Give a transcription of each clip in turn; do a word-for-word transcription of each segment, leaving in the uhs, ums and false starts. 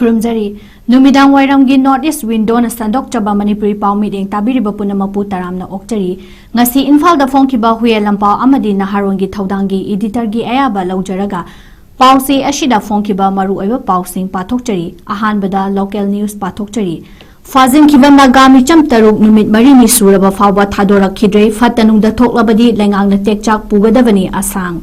ꯈꯨꯔꯨꯝꯖꯔꯤ꯫ ꯅꯨꯃꯤꯗꯥꯡ ꯋꯥꯏꯔꯝꯒꯤ North East Windowꯅ ꯁꯟꯗꯣꯛꯆꯕ Manipuri ꯄꯥꯎ ꯃꯤꯠꯌꯦꯡ ꯇꯥꯕꯤꯔꯤꯕ ꯄꯨꯝꯅꯃꯛꯄꯨ ꯇꯔꯥꯝꯅ ꯑꯣꯛꯆꯔꯤ꯫ ꯉꯁꯤ ꯏꯝꯐꯥꯜꯗ ꯐꯣꯡꯈꯤꯕ ꯍꯨꯌꯦꯟ ꯂꯝꯄꯥꯎ ꯑꯃꯗꯤ ꯅꯍꯥꯔꯣꯜꯒꯤ ꯊꯧꯗꯥꯡꯒꯤ editorꯒꯤ ꯑꯌꯥꯕ ꯂꯧꯖꯔꯒ ꯄꯥꯎꯆꯦ ꯑꯁꯤꯗ ꯐꯣꯡꯈꯤꯕ ꯃꯔꯨꯑꯣꯏꯕ ꯄꯥꯎꯁꯤꯡ ꯄꯥꯊꯣꯛꯆꯔꯤ꯫ ꯑꯍꯥꯟꯕꯗ local news ꯄꯥꯊꯣꯛꯆꯔꯤ꯫ ꯐꯥꯖꯤꯟꯈꯤꯕ ꯅꯥꯒꯥ ꯃꯤꯆꯝ ꯇꯔꯨꯛ ꯅꯨꯃꯤꯠ ꯃꯔꯤꯅꯤ ꯁꯨꯔꯕ ꯐꯥꯎꯕ ꯊꯥꯗꯣꯔꯛꯈꯤꯗ꯭ꯔꯦ꯫ ꯐꯠꯇ ꯅꯨꯡꯗ ꯊꯣꯛꯂꯕꯗꯤ ꯂꯩꯉꯥꯛꯅ ꯇꯦꯛꯆꯥꯛ ꯄꯨꯒꯗꯕꯅꯤ ꯑꯁꯥꯡ꯫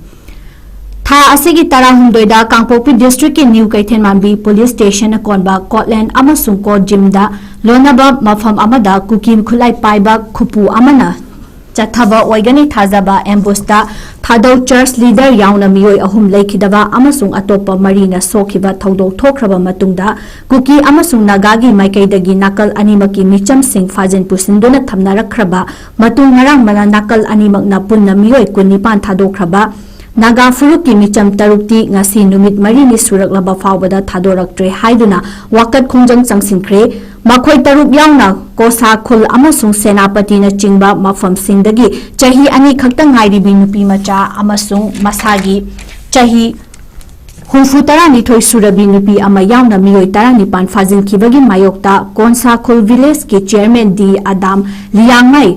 ꯊꯥ ꯑꯁꯤꯒꯤ ꯇꯔꯥꯍꯨꯝꯗꯣꯏꯗ ꯀꯥꯡꯄꯣꯛꯄꯤ districtꯀꯤ New ꯀꯩꯊꯦꯜꯃꯥꯟꯕꯤ police stationꯅ ꯀꯣꯟꯕ ꯀꯣꯠꯂꯦꯟ ꯑꯃꯁꯨꯡ ꯀꯣꯠ ꯖꯤꯝꯗ ꯂꯣꯟꯅꯕ ꯃꯐꯝ ꯑꯃꯗ ꯀꯨꯀꯤ ꯈꯨꯠꯂꯥꯏ ꯄꯥꯏꯕ ꯈꯨꯄꯨ ꯑꯃꯅ ꯆꯠꯊꯕ ꯑꯣꯏꯒꯅꯤ ꯊꯥꯖꯕ ambushꯇ ꯊꯥꯗꯧ church leader ꯌꯥꯎꯅ ꯃꯤꯑꯣꯏ ꯑꯍꯨꯝ ꯂꯩꯈꯤꯗꯕ ꯑꯃꯁꯨꯡ ꯑꯇꯣꯞꯄ ꯃꯔꯤꯅ ꯁꯣꯛꯈꯤꯕ ꯊꯧꯗꯣꯛ ꯊꯣꯛꯈ꯭ꯔꯕ ꯃꯇꯨꯡꯗ ꯀꯨꯀꯤ ꯑꯃꯁꯨꯡ ꯅꯥꯒꯥꯒꯤ ꯃꯥꯏꯀꯩꯗꯒꯤ ꯅꯥꯀꯜ ꯑꯅꯤꯃꯛꯀꯤ ꯃꯤꯆꯝꯁꯤꯡ ꯐꯥꯖꯤꯟ ꯄꯨꯁꯤꯟꯗꯨꯅ ꯊꯝꯅꯔꯛꯈ꯭ꯔꯕ ꯃꯇꯨꯡ ꯉꯔꯥꯡ ꯃꯅꯥ ꯅꯥꯀꯜ ꯑꯅꯤꯃꯛꯅ ꯄꯨꯟꯅ ꯃꯤꯑꯣꯏ ꯀꯨꯟꯅꯤꯄꯥꯟ ꯊꯥꯗꯣꯛꯈ꯭ꯔꯕ ꯅꯥꯒꯥ ꯐꯨꯔꯨꯞꯀꯤ ꯃꯤꯆꯝ ꯇꯔꯨꯛꯇꯤ ꯉꯁꯤ ꯅꯨꯃꯤꯠ ꯃꯔꯤꯅꯤ ꯁꯨꯔꯛꯂꯕ ꯐꯥꯎꯕꯗ ꯊꯥꯗꯣꯔꯛꯇ꯭ꯔꯦ ꯍꯥꯏꯗꯨꯅ ꯋꯥꯀꯠ ꯈꯣꯡꯖꯪ ꯆꯪꯁꯤꯟꯈ꯭ꯔꯦ꯫ ꯃꯈꯣꯏ ꯇꯔꯨꯛ ꯌꯥꯎꯅ ꯀꯣꯁꯥ ꯈꯨꯜ ꯑꯃꯁꯨꯡ ꯁꯦꯅꯥꯄꯇꯤꯅꯆꯤꯡꯕ ꯃꯐꯝꯁꯤꯡꯗꯒꯤ ꯆꯍꯤ ꯑꯅꯤ ꯈꯛꯇ ꯉꯥꯏꯔꯤꯕꯤ ꯅꯨꯄꯤ ꯃꯆꯥ ꯑꯃꯁꯨꯡ ꯃꯁꯥꯒꯤ ꯆꯍꯤ ꯍꯨꯝꯐꯨ ꯇꯔꯥꯅꯤꯊꯣꯏ ꯁꯨꯔꯕꯤ ꯅꯨꯄꯤ ꯑꯃ ꯌꯥꯎꯅ ꯃꯤꯑꯣꯏ ꯇꯔꯥꯅꯤꯄꯥꯟ ꯐꯥꯖꯤꯟꯈꯤꯕꯒꯤ ꯃꯥꯌꯣꯛꯇ ꯀꯣꯟꯁꯥ ꯈꯨꯜ villageꯀꯤ chairman ꯗꯤ ꯑꯗꯥꯝ ꯂꯤꯌꯥꯡꯃꯩ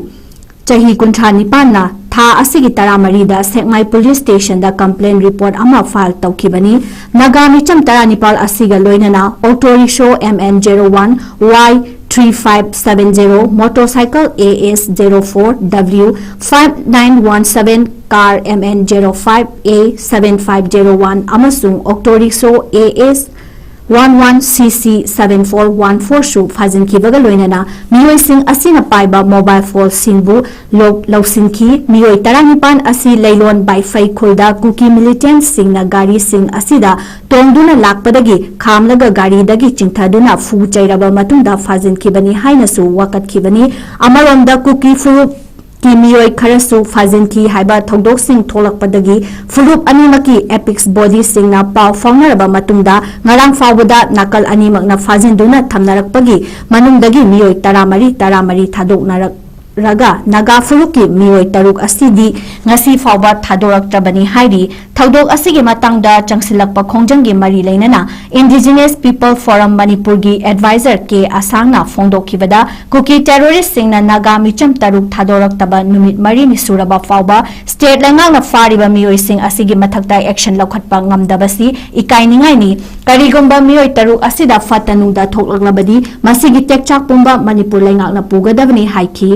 ꯆꯍꯤ ꯀꯨꯟꯊ꯭ꯔꯥ ꯅꯤꯄꯥꯟꯅ ꯊꯥ ꯑꯁꯤꯒꯤ ꯇꯔꯥꯃꯔꯤꯗ ꯁꯦꯛꯃꯥꯏ police stationꯗ complaint report ꯑꯃ file ꯇꯧꯈꯤꯕꯅꯤ꯫ ꯅꯥꯒꯥ ꯃꯤꯆꯝ ꯇꯔꯥꯅꯤꯄꯥꯜ ꯑꯁꯤꯒ ꯂꯣꯏꯅꯅ auto rickshaw M N zero one Y three five seven zero, motorcycle A S zero four W five nine one seven, car M N zero five A seven five zero one ꯑꯃꯁꯨꯡ auto rickshaw A S one one C C seven four one four ꯁꯨ ꯐꯥꯖꯤꯟꯈꯤꯕꯒ ꯂꯣꯏꯅꯅ ꯃꯤꯑꯣꯏꯁꯤꯡ ꯑꯁꯤꯅ ꯄꯥꯏꯕ mobile phoneꯁꯤꯡꯕꯨ ꯂꯧ-, ꯂꯧꯁꯤꯟꯈꯤ꯫ ꯃꯤꯑꯣꯏ ꯇꯔꯥꯅꯤꯄꯥꯟ ꯑꯁꯤ ꯂꯩꯂꯣꯟ ꯕꯥꯏꯐꯩ ꯈꯨꯜꯗ ꯀꯨꯀꯤ militantꯁꯤꯡꯅ ꯒꯥꯔꯤꯁꯤꯡ ꯑꯁꯤꯗ ꯇꯣꯡꯗꯨꯅ ꯂꯥꯛꯄꯗꯒꯤ ꯈꯥꯝꯂꯒ ꯒꯥꯔꯤꯗꯒꯤ ꯆꯤꯡꯊꯗꯨꯅ ꯐꯨ ꯆꯩꯔꯕ ꯃꯇꯨꯡꯗ ꯐꯥꯖꯤꯟꯈꯤꯕꯅꯤ ꯍꯥꯏꯅꯁꯨ ꯋꯥꯀꯠꯈꯤꯕꯅꯤ꯫ ꯑꯃꯔꯣꯝꯗ ꯀꯨꯀꯤ ꯐꯨꯔꯨꯞ ꯀꯤ ꯃꯤꯑꯣꯏ ꯈꯔꯁꯨ ꯐꯥꯖꯤꯟꯈꯤ ꯍꯥꯏꯕ ꯊꯧꯗꯣꯛꯁꯤꯡ ꯊꯣꯛꯂꯛꯄꯗꯒꯤ ꯐꯨꯔꯨꯞ ꯑꯅꯤꯃꯛꯀꯤ apex bodyꯁꯤꯡꯅ ꯄꯥꯎ ꯐꯥꯎꯅꯔꯕ ꯃꯇꯨꯡꯗ ꯉꯔꯥꯡ ꯐꯥꯎꯕꯗ ꯅꯥꯀꯜ ꯑꯅꯤꯃꯛꯅ ꯐꯥꯖꯤꯟꯗꯨꯅ ꯊꯝꯅꯔꯛꯄꯒꯤ ꯃꯅꯨꯡꯗꯒꯤ ꯃꯤꯑꯣꯏ ꯇꯔꯥꯃꯔꯤ, ꯇꯔꯥꯃꯔꯤ ꯊꯥꯗꯣꯛꯅꯔꯛ-, ꯔꯒ ꯅꯥꯒꯥ ꯐꯨꯔꯨꯞꯀꯤ ꯃꯤꯑꯣꯏ ꯇꯔꯨꯛ ꯑꯁꯤꯗꯤ ꯉꯁꯤ ꯐꯥꯎꯕ ꯊꯥꯗꯣꯔꯛꯇ꯭ꯔꯕꯅꯤ ꯍꯥꯏꯔꯤ꯫ ꯊꯧꯗꯣꯛ ꯑꯁꯤꯒꯤ ꯃꯇꯥꯡꯗ ꯆꯪꯁꯤꯜꯂꯛꯄ ꯈꯣꯡꯖꯪꯒꯤ ꯃꯔꯤ ꯂꯩꯅꯅ Indigenous People Forum ꯃꯅꯤꯄꯨꯔꯒꯤ advisor ꯀꯦ ꯑꯁꯥꯡꯅ ꯐꯣꯡꯗꯣꯛꯈꯤꯕꯗ, ꯀꯨꯀꯤ terroristꯁꯤꯡꯅ ꯅꯥꯒꯥ ꯃꯤꯆꯝ ꯇꯔꯨꯛ ꯊꯥꯗꯣꯔꯛꯇꯕ ꯅꯨꯃꯤꯠ ꯃꯔꯤꯅꯤ ꯁꯨꯔꯕ ꯐꯥꯎꯕ state ꯂꯩꯉꯥꯛꯅ ꯐꯥꯔꯤꯕ ꯃꯤꯑꯣꯏꯁꯤꯡ ꯑꯁꯤꯒꯤ ꯃꯊꯛꯇ action ꯂꯧꯈꯠꯄ ꯉꯝꯗꯕꯁꯤ ꯏꯀꯥꯏꯅꯤꯡꯉꯥꯏꯅꯤ꯫ ꯀꯔꯤꯒꯨꯝꯕ ꯃꯤꯑꯣꯏ ꯇꯔꯨꯛ ꯑꯁꯤꯗ ꯐꯠꯇ ꯅꯨꯡꯗ ꯊꯣꯛꯂꯛꯂꯕꯗꯤ ꯃꯁꯤꯒꯤ ꯇꯦꯛꯆꯥꯛ ꯄꯨꯝꯕ ꯃꯅꯤꯄꯨꯔ ꯂꯩꯉꯥꯛꯅ ꯄꯨꯒꯗꯕꯅꯤ ꯍꯥꯏꯈꯤ꯫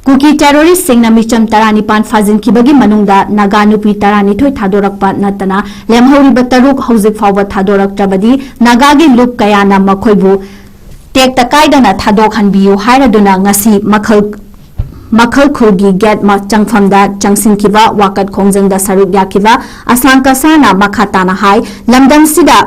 ꯀꯨꯀꯤ terroristꯁꯤꯡꯅ ꯃꯤꯆꯝ ꯇꯔꯥꯅꯤꯄꯥꯟ ꯐꯥꯖꯤꯟꯈꯤꯕꯒꯤ ꯃꯅꯨꯡꯗ ꯅꯥꯒꯥ ꯅꯨꯄꯤ ꯇꯔꯥꯅꯤꯊꯣꯏ ꯊꯥꯗꯣꯔꯛꯄ ꯅꯠꯇꯅ ꯂꯦꯝꯍꯧꯔꯤꯕ ꯇꯔꯨꯛ ꯍꯧꯖꯤꯛ ꯐꯥꯎꯕ ꯊꯥꯗꯣꯔꯛꯇ꯭ꯔꯕꯗꯤ ꯅꯥꯒꯥꯒꯤ ꯂꯨꯞ ꯀꯌꯥꯅ ꯃꯈꯣꯏꯕꯨ ꯇꯦꯛꯇ ꯀꯥꯏꯗꯅ ꯊꯥꯗꯣꯛꯍꯟꯕꯤꯌꯨ ꯍꯥꯏꯔꯗꯨꯅ ꯉꯁꯤ ꯃꯈꯜ ꯃꯈꯜ ꯈꯨꯜꯒꯤ gate ꯃ-, ꯆꯪꯐꯝꯗ ꯆꯪꯁꯤꯟꯈꯤꯕ ꯋꯥꯀꯠ ꯈꯣꯡꯖꯪꯗ ꯁꯔꯨꯛ ꯌꯥꯈꯤꯕ ꯑꯁꯥꯡ ꯀꯁꯥꯅ ꯃꯈꯥ ꯇꯥꯅ ꯍꯥꯏ, ꯂꯝꯗꯝꯁꯤꯗ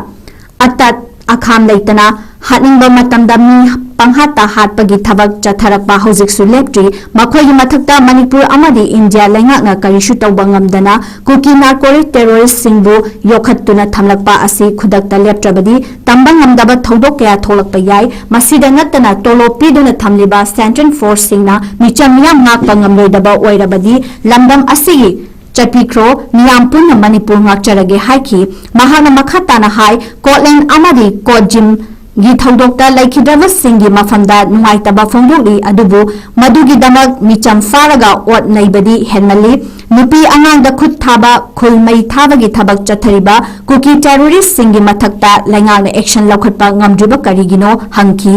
ꯑꯇꯠ ꯑꯈꯥꯝ ꯂꯩꯇꯅ ꯍꯥꯠꯅꯤꯡꯕ ꯃꯇꯝꯗ ꯃꯤ ꯄꯪꯍꯥꯠꯇ ꯍꯥꯠꯄꯒꯤ ꯊꯕꯛ ꯆꯠꯊꯔꯛꯄ ꯍꯧꯖꯤꯛꯁꯨ ꯂꯦꯞꯇ꯭ꯔꯤ꯫ ꯃꯈꯣꯏꯒꯤ ꯃꯊꯛꯇ ꯃꯅꯤꯄꯨꯔ ꯑꯃꯗꯤ ꯏꯟꯗꯤꯌꯥ ꯂꯩꯉꯥꯛꯅ ꯀꯔꯤꯁꯨ ꯇꯧꯕ ꯉꯝꯗꯅ ꯀꯨꯀꯤ narcotic terroristꯁꯤꯡꯕꯨ ꯌꯣꯛꯈꯠꯇꯨꯅ ꯊꯝꯂꯛꯄ ꯑꯁꯤ ꯈꯨꯗꯛꯇ ꯂꯦꯞꯇ꯭ꯔꯕꯗꯤ ꯇꯝꯕ ꯉꯝꯗꯕ ꯊꯧꯗꯣꯛ ꯀꯌꯥ ꯊꯣꯛꯂꯛꯄ ꯌꯥꯏ꯫ ꯃꯁꯤꯗ ꯅꯠꯇꯅ ꯇꯣꯂꯣꯞ ꯄꯤꯗꯨꯅ ꯊꯝꯂꯤꯕ central forceꯁꯤꯡꯅ ꯃꯤꯆꯝ ꯃꯤꯌꯥꯝ ꯉꯥꯛꯄ ꯉꯝꯂꯣꯏꯗꯕ ꯑꯣꯏꯔꯕꯗꯤ ꯂꯝꯗꯝ ꯑꯁꯤꯒꯤ ꯆꯠꯄꯤꯈ꯭ꯔꯣ, ꯃꯤꯌꯥꯝ ꯄꯨꯟꯅ ꯃꯅꯤꯄꯨꯔ ꯉꯥꯛꯆꯔꯒꯦ ꯍꯥꯏꯈꯤ꯫ ꯃꯍꯥꯛꯅ ꯃꯈꯥ ꯇꯥꯅ ꯍꯥꯏ, ꯀꯣꯠꯂꯦꯟ ꯑꯃꯗꯤ ꯀꯣꯠꯖꯤꯝꯒꯤ ꯊꯧꯗꯣꯛꯇ ꯂꯩꯈꯤꯗ꯭ꯔꯕꯁꯤꯡꯒꯤ ꯃꯐꯝꯗ ꯅꯨꯡꯉꯥꯏꯇꯕ ꯐꯣꯡꯗꯣꯛꯂꯤ, ꯑꯗꯨꯕꯨ ꯃꯗꯨꯒꯤꯗꯃꯛ ꯃꯤꯆꯝ ꯐꯥꯔꯒ ꯑꯣꯠ ꯅꯩꯕꯗꯤ ꯍꯦꯟꯃꯜꯂꯤ꯫ ꯅꯨꯄꯤ ꯑꯉꯥꯡꯗ ꯈꯨꯠ ꯊꯥꯕ, ꯈꯨꯜ ꯃꯩ ꯊꯥꯕꯒꯤ ꯊꯕꯛ ꯆꯠꯊꯔꯤꯕ ꯀꯨꯀꯤ terroristꯁꯤꯡꯒꯤ ꯃꯊꯛꯇ ꯂꯩꯉꯥꯛꯅ action ꯂꯧꯈꯠꯄ ꯉꯝꯗ꯭ꯔꯤꯕ ꯀꯔꯤꯒꯤꯅꯣ ꯍꯪꯈꯤ꯫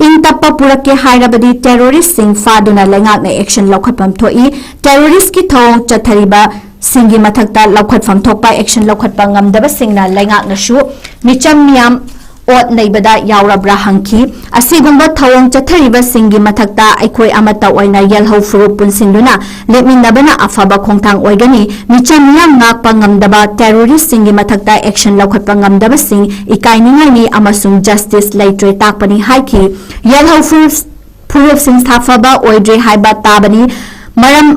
ꯏꯪ ꯇꯞꯄ ꯄꯨꯔꯛꯀꯦ ꯍꯥꯏꯔꯕꯗꯤ terroristꯁꯤꯡ ꯐꯥꯗꯨꯅ ꯂꯩꯉꯥꯛꯅ action ꯂꯧꯈꯠꯐꯝ ꯊꯣꯛꯏ꯫ Terroristꯀꯤ ꯊꯧꯑꯣꯡ ꯆꯠꯊꯔꯤꯕꯁꯤꯡꯒꯤ ꯃꯊꯛꯇ ꯂꯧꯈꯠꯐꯝ ꯊꯣꯛꯄ action ꯂꯧꯈꯠꯄ ꯉꯝꯗꯕꯁꯤꯡꯅ ꯂꯩꯉꯥꯛꯅꯁꯨ ꯃꯤꯆꯝ ꯃꯤꯌꯥꯝ ꯑꯣꯠ ꯅꯩꯕꯗ ꯌꯥꯎꯔꯕ꯭ꯔꯥ ꯍꯪꯈꯤ꯫ ꯑꯁꯤꯒꯨꯝꯕ ꯊꯧꯑꯣꯡ ꯆꯠꯊꯔꯤꯕꯁꯤꯡꯒꯤ ꯃꯊꯛꯇ ꯑꯩꯈꯣꯏ ꯑꯃꯠꯇ ꯑꯣꯏꯅ ꯌꯦꯜꯍꯧ ꯐꯨꯔꯨꯞ ꯄꯨꯟꯁꯤꯟꯗꯨꯅ ꯂꯦꯞꯃꯤꯟꯅꯕꯅ ꯑꯐꯕ ꯈꯣꯡꯊꯥꯡ ꯑꯣꯏꯒꯅꯤ꯫ ꯃꯤꯆꯝ ꯃꯤꯌꯥꯝ ꯉꯥꯛꯄ ꯉꯝꯗꯕ terroristꯁꯤꯡꯒꯤ ꯃꯊꯛꯇ action ꯂꯧꯈꯠꯄ ꯉꯝꯗꯕꯁꯤꯡ ꯏꯀꯥꯏꯅꯤꯡꯉꯥꯏꯅꯤ ꯑꯃꯁꯨꯡ justice ꯂꯩꯇ꯭ꯔꯦ ꯇꯥꯛꯄꯅꯤ ꯍꯥꯏꯈꯤ꯫ ꯌꯦꯜꯍꯧ ꯐꯨꯔꯨꯞ ꯐꯨꯔꯨꯞꯁꯤꯡ ꯁꯥꯐꯕ ꯑꯣꯏꯗ꯭ꯔꯦ ꯍꯥꯏꯕ ꯇꯥꯕꯅꯤ꯫ ꯃꯔꯝ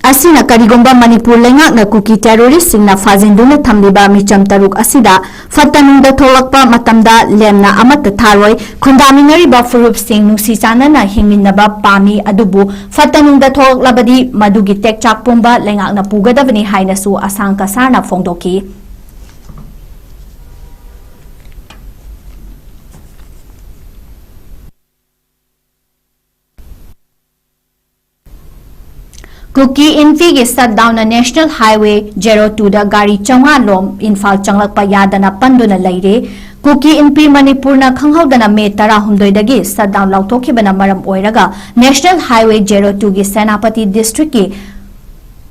ꯑꯁꯤꯅ ꯀꯔꯤꯒꯨꯝꯕ ꯃꯅꯤꯄꯨꯔ ꯂꯩꯉꯥꯛꯅ ꯀꯨꯀꯤ terroristꯁꯤꯡꯅ ꯐꯥꯖꯤꯟꯗꯨꯅ ꯊꯝꯂꯤꯕ ꯃꯤꯆꯝ ꯇꯔꯨꯛ ꯑꯁꯤꯗ ꯐꯠꯇ ꯅꯨꯡꯗ ꯊꯣꯛꯂꯛꯄ ꯃꯇꯝꯗ ꯂꯦꯝꯅ ꯑꯃꯠꯇ ꯊꯥꯔꯣꯏ꯫ ꯈꯨꯟꯗꯥꯃꯤꯟꯅꯔꯤꯕ ꯐꯨꯔꯨꯞꯁꯤꯡ ꯅꯨꯡꯁꯤ ꯆꯥꯟꯅꯅ ꯍꯤꯡꯃꯤꯟꯅꯕ ꯄꯥꯝꯃꯤ, ꯑꯗꯨꯕꯨ ꯐꯠꯇ ꯅꯨꯡꯗ ꯊꯣꯛꯂꯛꯂꯕꯗꯤ ꯃꯗꯨꯒꯤ ꯇꯦꯛꯆꯥꯛ ꯄꯨꯝꯕ ꯂꯩꯉꯥꯛꯅ ꯄꯨꯒꯗꯕꯅꯤ ꯍꯥꯏꯅꯁꯨ ꯑꯁꯥꯡ ꯀꯁꯥꯔꯅ ꯐꯣꯡꯗꯣꯛꯈꯤ꯫ ꯀꯨꯀꯤ ꯏꯟꯐꯤꯒꯤ shutdownꯅ National Highway zero twoꯗ ꯒꯥꯔꯤ ꯆꯥꯝꯃꯉꯥ ꯂꯣꯝ ꯏꯝꯐꯥꯜ ꯆꯪꯂꯛꯄ ꯌꯥꯗꯅ ꯄꯟꯗꯨꯅ ꯂꯩꯔꯦ꯫ ꯀꯨꯀꯤ ꯏꯟꯐꯤ ꯃꯅꯤꯄꯨꯔꯅ ꯈꯪꯍꯧꯗꯅ May ꯇꯔꯥꯍꯨꯝꯗꯣꯏꯗꯒꯤ shutdown ꯂꯥꯎꯊꯣꯛꯈꯤꯕꯅ ꯃꯔꯝ ꯑꯣꯏꯔꯒ National Highway zero twoꯒꯤ ꯁꯦꯅꯥꯄꯇꯤ districtꯀꯤ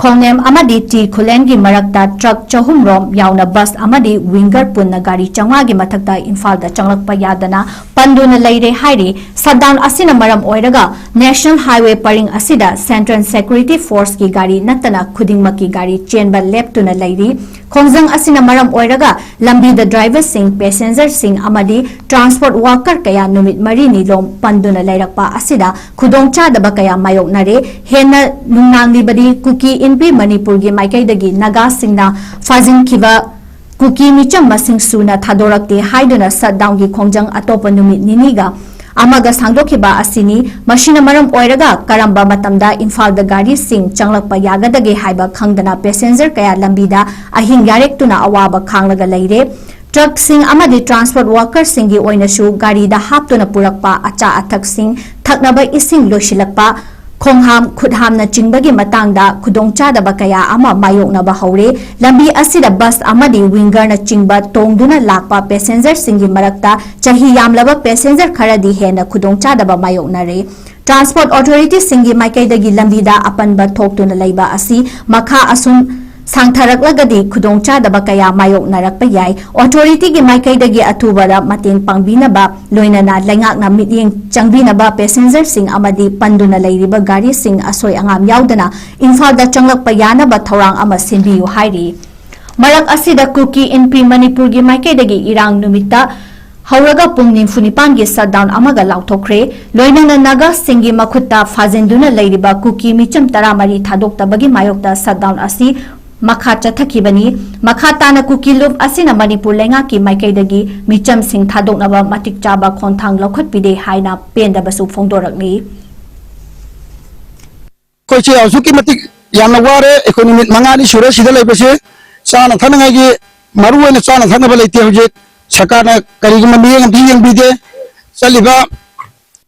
ꯈꯣꯡꯅꯦꯝ ꯑꯃꯗꯤ ꯇꯤ ꯈꯨꯂꯦꯟꯒꯤ ꯃꯔꯛꯇ truck ꯆꯍꯨꯝ ꯔꯣꯝ ꯌꯥꯎꯅ bus ꯑꯃꯗꯤ winger ꯄꯨꯟꯅ ꯒꯥꯔꯤ ꯆꯥꯝꯃꯉꯥꯒꯤ ꯃꯊꯛꯇ ꯏꯝꯐꯥꯜꯗ ꯆꯪꯂꯛꯄ ꯌꯥꯗꯅ ꯄꯟꯗꯨꯅ ꯂꯩꯔꯦ ꯍꯥꯏꯔꯤ꯫ Shutdown ꯑꯁꯤꯅ ꯃꯔꯝ ꯑꯣꯏꯔꯒ National Highway ꯄꯔꯤꯡ ꯑꯁꯤꯗ Central Security Forceꯀꯤ ꯒꯥꯔꯤ ꯅꯠꯇꯅ ꯈꯨꯗꯤꯡꯃꯛꯀꯤ ꯒꯥꯔꯤ ꯆꯦꯟꯕ ꯂꯦꯞꯇꯨꯅ ꯂꯩꯔꯤ꯫ ꯈꯣꯡꯖꯪ ꯑꯁꯤꯅ ꯃꯔꯝ ꯑꯣꯏꯔꯒ ꯂꯝꯕꯤꯗ driverꯁꯤꯡ, passengerꯁꯤꯡ ꯑꯃꯗꯤ transport worker ꯀꯌꯥ ꯅꯨꯃꯤꯠ ꯃꯔꯤꯅꯤ ꯂꯣꯝ ꯄꯟꯗꯨꯅ ꯂꯩꯔꯛꯄ ꯑꯁꯤꯗ ꯈꯨꯗꯣꯡꯆꯥꯗꯕ ꯀꯌꯥ ꯃꯥꯌꯣꯛꯅꯔꯦ꯫ ꯍꯦꯟꯅ ꯅꯨꯡꯅꯥꯡꯂꯤꯕꯗꯤ ꯀꯨꯀꯤ ꯏꯟꯐꯤ ꯃꯅꯤꯄꯨꯔꯒꯤ ꯃꯥꯏꯀꯩꯗꯒꯤ ꯅꯥꯒꯥꯁꯤꯡꯅ ꯐꯥꯖꯤꯟꯈꯤꯕ ꯀꯨꯀꯤ ꯃꯤꯆꯝ ꯃꯁꯤꯡ ꯁꯨꯅ ꯊꯥꯗꯣꯔꯛꯇꯦ ꯍꯥꯏꯗꯨꯅ shutdownꯒꯤ ꯈꯣꯡꯖꯪ ꯑꯇꯣꯞꯄ ꯅꯨꯃꯤꯠ ꯅꯤꯅꯤꯒ ꯑꯃꯒ ꯁꯥꯡꯗꯣꯛꯈꯤꯕ ꯑꯁꯤꯅꯤ꯫ ꯃꯁꯤꯅ ꯃꯔꯝ ꯑꯣꯏꯔꯒ ꯀꯔꯝꯕ ꯃꯇꯝꯗ ꯏꯝꯐꯥꯜꯗ ꯒꯥꯔꯤꯁꯤꯡ ꯆꯪꯂꯛꯄ ꯌꯥꯒꯗꯒꯦ ꯍꯥꯏꯕ ꯈꯪꯗꯅ passenger ꯀꯌꯥ ꯂꯝꯕꯤꯗ ꯑꯍꯤꯡ ꯌꯥꯔꯦꯛꯇꯨꯅ ꯑꯋꯥꯕ ꯈꯥꯡꯂꯒ ꯂꯩꯔꯦ꯫ Truckꯁꯤꯡ ꯑꯃꯗꯤ transport workerꯁꯤꯡꯒꯤ ꯑꯣꯏꯅꯁꯨ ꯒꯥꯔꯤꯗ ꯍꯥꯞꯇꯨꯅ ꯄꯨꯔꯛꯄ ꯑꯆꯥ ꯑꯊꯛꯁꯤꯡ, ꯊꯛꯅꯕ ꯏꯁꯤꯡ ꯂꯣꯏꯁꯤꯜꯂꯛꯄ, ꯈꯣꯡꯍꯥꯝ, ꯈꯨꯠꯍꯥꯝꯅꯆꯤꯡꯕꯒꯤ ꯃꯇꯥꯡꯗ ꯈꯨꯗꯣꯡꯆꯥꯗꯕ ꯀꯌꯥ ꯑꯃ ꯃꯥꯌꯣꯛꯅꯕ ꯍꯧꯔꯦ꯫ ꯂꯝꯕꯤ ꯑꯁꯤꯗ bus ꯑꯃꯗꯤ wingerꯅꯆꯤꯡꯕ ꯇꯣꯡꯗꯨꯅ ꯂꯥꯛꯄ passengerꯁꯤꯡꯒꯤ ꯃꯔꯛꯇ ꯆꯍꯤ ꯌꯥꯝꯂꯕ passenger ꯈꯔꯗꯤ ꯍꯦꯟꯅ ꯈꯨꯗꯣꯡꯆꯥꯗꯕ ꯃꯥꯌꯣꯛꯅꯔꯦ꯫ Transport authorityꯁꯤꯡꯒꯤ ꯃꯥꯏꯀꯩꯗꯒꯤ ꯂꯝꯕꯤꯗ ꯑꯄꯟꯕ ꯊꯣꯛꯇꯨꯅ ꯂꯩꯕ ꯑꯁꯤ ꯃꯈꯥ ꯑꯁꯨꯝ ꯁꯥꯡꯊꯔꯛꯂꯒꯗꯤ ꯈꯨꯗꯣꯡꯆꯥꯗꯕ ꯀꯌꯥ ꯃꯥꯌꯣꯛꯅꯔꯛꯄ ꯌꯥꯏ꯫ Authorityꯒꯤ ꯃꯥꯏꯀꯩꯗꯒꯤ ꯑꯊꯨꯕꯗ ꯃꯇꯦꯡ ꯄꯥꯡꯕꯤꯅꯕ ꯂꯣꯏꯅꯅ ꯂꯩꯉꯥꯛꯅ ꯃꯤꯠꯌꯦꯡ ꯆꯪꯕꯤꯅꯕ passengerꯁꯤꯡ ꯑꯃꯗꯤ ꯄꯟꯗꯨꯅ ꯂꯩꯔꯤꯕ ꯒꯥꯔꯤꯁꯤꯡ ꯑꯁꯣꯏ ꯑꯉꯥꯝ ꯌꯥꯎꯗꯅ ꯏꯝꯐꯥꯜꯗ ꯆꯪꯂꯛꯄ ꯌꯥꯅꯕ ꯊꯧꯔꯥꯡ ꯑꯃ ꯁꯤꯟꯕꯤꯌꯨ ꯍꯥꯏꯔꯤ꯫ ꯃꯔꯛ ꯑꯁꯤꯗ ꯀꯨꯀꯤ ꯏꯟꯐꯤ ꯃꯅꯤꯄꯨꯔꯒꯤ ꯃꯥꯏꯀꯩꯗꯒꯤ ꯏꯔꯥꯡ ꯅꯨꯃꯤꯠꯇ ꯍꯧꯔꯒ ꯄꯨꯡ ꯅꯤꯐꯨ ꯅꯤꯄꯥꯟꯒꯤ shutdown ꯑꯃꯒ ꯂꯥꯎꯊꯣꯛꯈ꯭ꯔꯦ꯫ ꯂꯣꯏꯅꯅ ꯅꯥꯒꯥꯁꯤꯡꯒꯤ ꯃꯈꯨꯠꯇ ꯐꯥꯖꯤꯟꯗꯨꯅ ꯂꯩꯔꯤꯕ ꯀꯨꯀꯤ ꯃꯤꯆꯝ ꯇꯔꯥꯃꯔꯤ ꯊꯥꯗꯣꯛꯇꯕꯒꯤ ꯃꯥꯌꯣꯛꯇ shutdown ꯑꯁꯤ ꯃꯈꯥ ꯆꯠꯊꯈꯤꯕꯅꯤ꯫ ꯃꯈꯥ ꯇꯥꯅ ꯀꯨꯀꯤ ꯂꯨꯞ ꯑꯁꯤꯅ ꯃꯅꯤꯄꯨꯔ ꯂꯩꯉꯥꯛꯀꯤ ꯃꯥꯏꯀꯩꯗꯒꯤ ꯃꯤꯆꯝꯁꯤꯡ ꯊꯥꯗꯣꯛꯅꯕ ꯃꯇꯤꯛ ꯆꯥꯕ ꯈꯣꯡꯊꯥꯡ ꯂꯧꯈꯠꯄꯤꯗꯦ ꯍꯥꯏꯅ ꯄꯦꯟꯗꯕꯁꯨ ꯐꯣꯡꯗꯣꯔꯛꯂꯤ꯫ ꯑꯩꯈꯣꯏꯁꯦ ꯑꯁꯨꯛꯀꯤ ꯃꯇꯤꯛ ꯌꯥꯝꯅ ꯋꯥꯔꯦ꯫ ꯑꯩꯈꯣꯏ ꯅꯨꯃꯤꯠ ꯃꯉꯥꯅꯤ ꯁꯨꯔꯦ ꯁꯤꯗ ꯂꯩꯕꯁꯦ꯫ ꯆꯥꯅ ꯊꯛꯅꯉꯥꯏꯒꯤ ꯃꯔꯨ ꯑꯣꯏꯅ ꯆꯥꯅ ꯊꯛꯅꯕ ꯂꯩꯇꯦ ꯍꯧꯖꯤꯛ꯫ ꯁꯔꯀꯥꯔꯅ ꯀꯔꯤꯒꯨꯝꯕ ꯃꯤꯠꯌꯦꯡ ꯑꯃꯠꯇ ꯌꯦꯡꯕꯤꯗꯦ꯫ ꯆꯠꯂꯤꯕ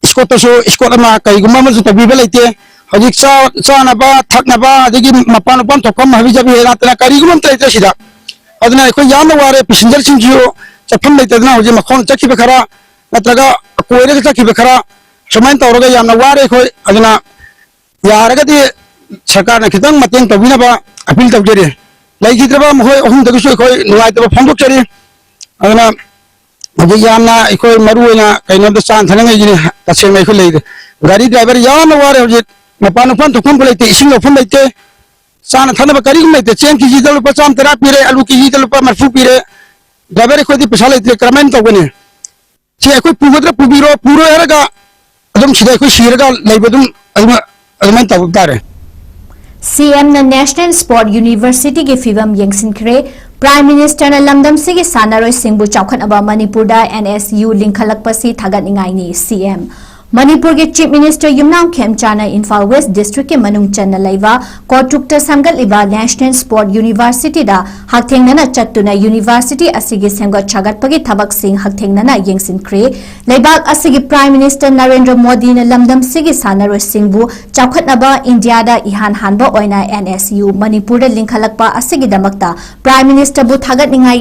ꯏꯁꯀꯣꯠꯇꯁꯨ ꯏꯁꯀꯣꯠ ꯑꯃ ꯀꯔꯤꯒꯨꯝꯕ ꯑꯃꯁꯨ ꯇꯧꯕꯤꯕ ꯂꯩꯇꯦ꯫ ꯍꯧꯖꯤꯛ ꯆꯥ-, ꯆꯥꯅꯕ ꯊꯛꯅꯕ ꯑꯗꯒꯤ ꯃꯄꯥꯟ ꯃꯄꯥꯟ ꯊꯣꯛꯐꯝ ꯍꯥꯕꯤ ꯖꯥꯕꯤ ꯅꯠꯇꯅ ꯀꯔꯤꯒꯨꯝꯕ ꯑꯃꯠꯇ ꯂꯩꯇ꯭ꯔꯦ ꯁꯤꯗ꯫ ꯑꯗꯨꯅ ꯑꯩꯈꯣꯏ ꯌꯥꯝꯅ ꯋꯥꯔꯦ꯫ ꯄꯦꯁꯦꯟꯖꯔꯁꯤꯡꯁꯨ ꯆꯠꯐꯝ ꯂꯩꯇꯗꯅ ꯍꯧꯖꯤꯛ ꯃꯈꯣꯡ ꯆꯠꯈꯤꯕ ꯈꯔ ꯅꯠꯇ꯭ꯔꯒ ꯀꯣꯏꯔꯒ ꯆꯠꯈꯤꯕ ꯈꯔ ꯁꯨꯃꯥꯏꯅ ꯇꯧꯔꯒ ꯌꯥꯝꯅ ꯋꯥꯔꯦ ꯑꯩꯈꯣꯏ꯫ ꯑꯗꯨꯅ ꯌꯥꯔꯒꯗꯤ ꯁꯔꯀꯥꯔꯅ ꯈꯤꯇꯪ ꯃꯇꯦꯡ ꯇꯧꯕꯤꯅꯕ ꯑꯄꯤꯜ ꯇꯧꯖꯔꯤ꯫ ꯂꯩꯈꯤꯗ꯭ꯔꯕ ꯃꯈꯣꯏ ꯑꯍꯨꯝꯗꯒꯤꯁꯨ ꯑꯩꯈꯣꯏ ꯅꯨꯡꯉꯥꯏꯇꯕ ꯐꯣꯡꯗꯣꯛꯆꯔꯤ꯫ ꯑꯗꯨꯅ ꯍꯧꯖꯤꯛ ꯌꯥꯝꯅ ꯑꯩꯈꯣꯏ ꯃꯔꯨ ꯑꯣꯏꯅ ꯀꯩꯅꯣꯝꯇ ꯆꯥꯅ ꯊꯛꯅꯉꯥꯏꯒꯤꯅꯤ꯫ ꯇꯁꯦꯡꯅ ꯑꯩꯈꯣꯏ ꯂꯩꯔꯦ꯫ ꯒꯥꯔꯤ ꯗ꯭ꯔꯥꯏꯚꯔ ꯌꯥꯝꯅ ꯋꯥꯔꯦ ꯍꯧꯖꯤꯛ꯫ ꯃꯄꯥꯟ ꯃꯄꯥꯟ ꯊꯣꯛꯐꯝꯕꯨ ꯂꯩꯇꯦ, ꯏꯁꯤꯡ ꯂꯧꯐꯝ ꯂꯩꯇꯦ, ꯆꯥꯅ ꯊꯛꯅꯕ ꯀꯔꯤꯒꯨꯝꯕ ꯂꯩꯇꯦ꯫ ꯆꯦꯡ ꯀꯦꯖꯤꯗ ꯂꯨꯄꯥ ꯆꯥꯝ ꯇꯔꯥ ꯄꯤꯔꯦ, ꯑꯂꯨ ꯀꯦꯖꯤꯗ ꯂꯨꯄꯥ ꯃꯔꯤꯐꯨ ꯄꯤꯔꯦ꯫ ꯗ꯭ꯔꯥꯏꯚꯔ ꯑꯩꯈꯣꯏꯗꯤ ꯄꯩꯁꯥ ꯂꯩꯇ꯭ꯔꯦ, ꯀꯔꯝꯍꯥꯏꯅ ꯇꯧꯒꯅꯤ? ꯁꯤ ꯑꯩꯈꯣꯏ ꯄꯨꯒꯗ꯭ꯔꯥ ꯄꯨꯕꯤꯔꯣ, ꯄꯨꯔꯣꯏ ꯍꯥꯏꯔꯒ ꯑꯗꯨꯝ ꯁꯤꯗ ꯑꯩꯈꯣꯏ ꯁꯤꯔꯒ ꯂꯩꯕ ꯑꯗꯨꯝ ꯑꯗꯨꯃ-, ꯑꯗꯨꯃꯥꯏꯅ ꯇꯧꯕ ꯇꯥꯔꯦ꯫ ꯁꯤ ꯑꯦꯝꯅ National Sport Universityꯒꯤ ꯐꯤꯕꯝ ꯌꯦꯡꯁꯤꯟꯈ꯭ꯔꯦ꯫ Prime Ministerꯅ ꯂꯝꯗꯝꯁꯤꯒꯤ ꯁꯥꯟꯅꯔꯣꯏꯁꯤꯡꯕꯨ ꯆꯥꯎꯈꯠꯅꯕ ꯃꯅꯤꯄꯨꯔꯗ N S U ꯂꯤꯡꯈꯠꯂꯛꯄꯁꯤ ꯊꯥꯒꯠꯅꯤꯡꯉꯥꯏꯅꯤ꯫ ꯁꯤ ꯑꯦꯝ꯫ ꯃꯅꯤꯄꯨꯔꯒꯤ Chief Minister ꯌꯨꯝꯅꯥꯝ ꯈꯦꯝꯆꯥꯅ ꯏꯝꯐꯥꯜ West Districtꯀꯤ ꯃꯅꯨꯡ ꯆꯟꯅ ꯂꯩꯕ ꯀꯣꯇ꯭ꯔꯨꯛꯇ ꯁꯦꯝꯒꯠꯂꯤꯕ National Sport Universityꯗ ꯍꯛꯊꯦꯡꯅꯅ ꯆꯠꯇꯨꯅ university ꯑꯁꯤꯒꯤ ꯁꯦꯝꯒꯠ ꯁꯥꯒꯠꯄꯒꯤ ꯊꯕꯛꯁꯤꯡ ꯍꯛꯊꯦꯡꯅꯅ ꯌꯦꯡꯁꯤꯟꯈ꯭ꯔꯦ꯫ ꯂꯩꯕꯥꯛ ꯑꯁꯤꯒꯤ Prime Minister ꯅꯔꯦꯟꯗ꯭ꯔ ꯃꯣꯗꯤꯅ ꯂꯝꯗꯝꯁꯤꯒꯤ ꯁꯥꯟꯅꯔꯣꯏꯁꯤꯡꯕꯨ ꯆꯥꯎꯈꯠꯅꯕ ꯏꯟꯗꯤꯌꯥꯗ ꯏꯍꯥꯟ ꯍꯥꯟꯕ ꯑꯣꯏꯅ N S U ꯃꯅꯤꯄꯨꯔꯗ ꯂꯤꯡꯈꯠꯂꯛꯄ ꯑꯁꯤꯒꯤꯗꯃꯛꯇ Prime Ministerꯕꯨ ꯊꯥꯒꯠꯅꯤꯡꯉꯥꯏ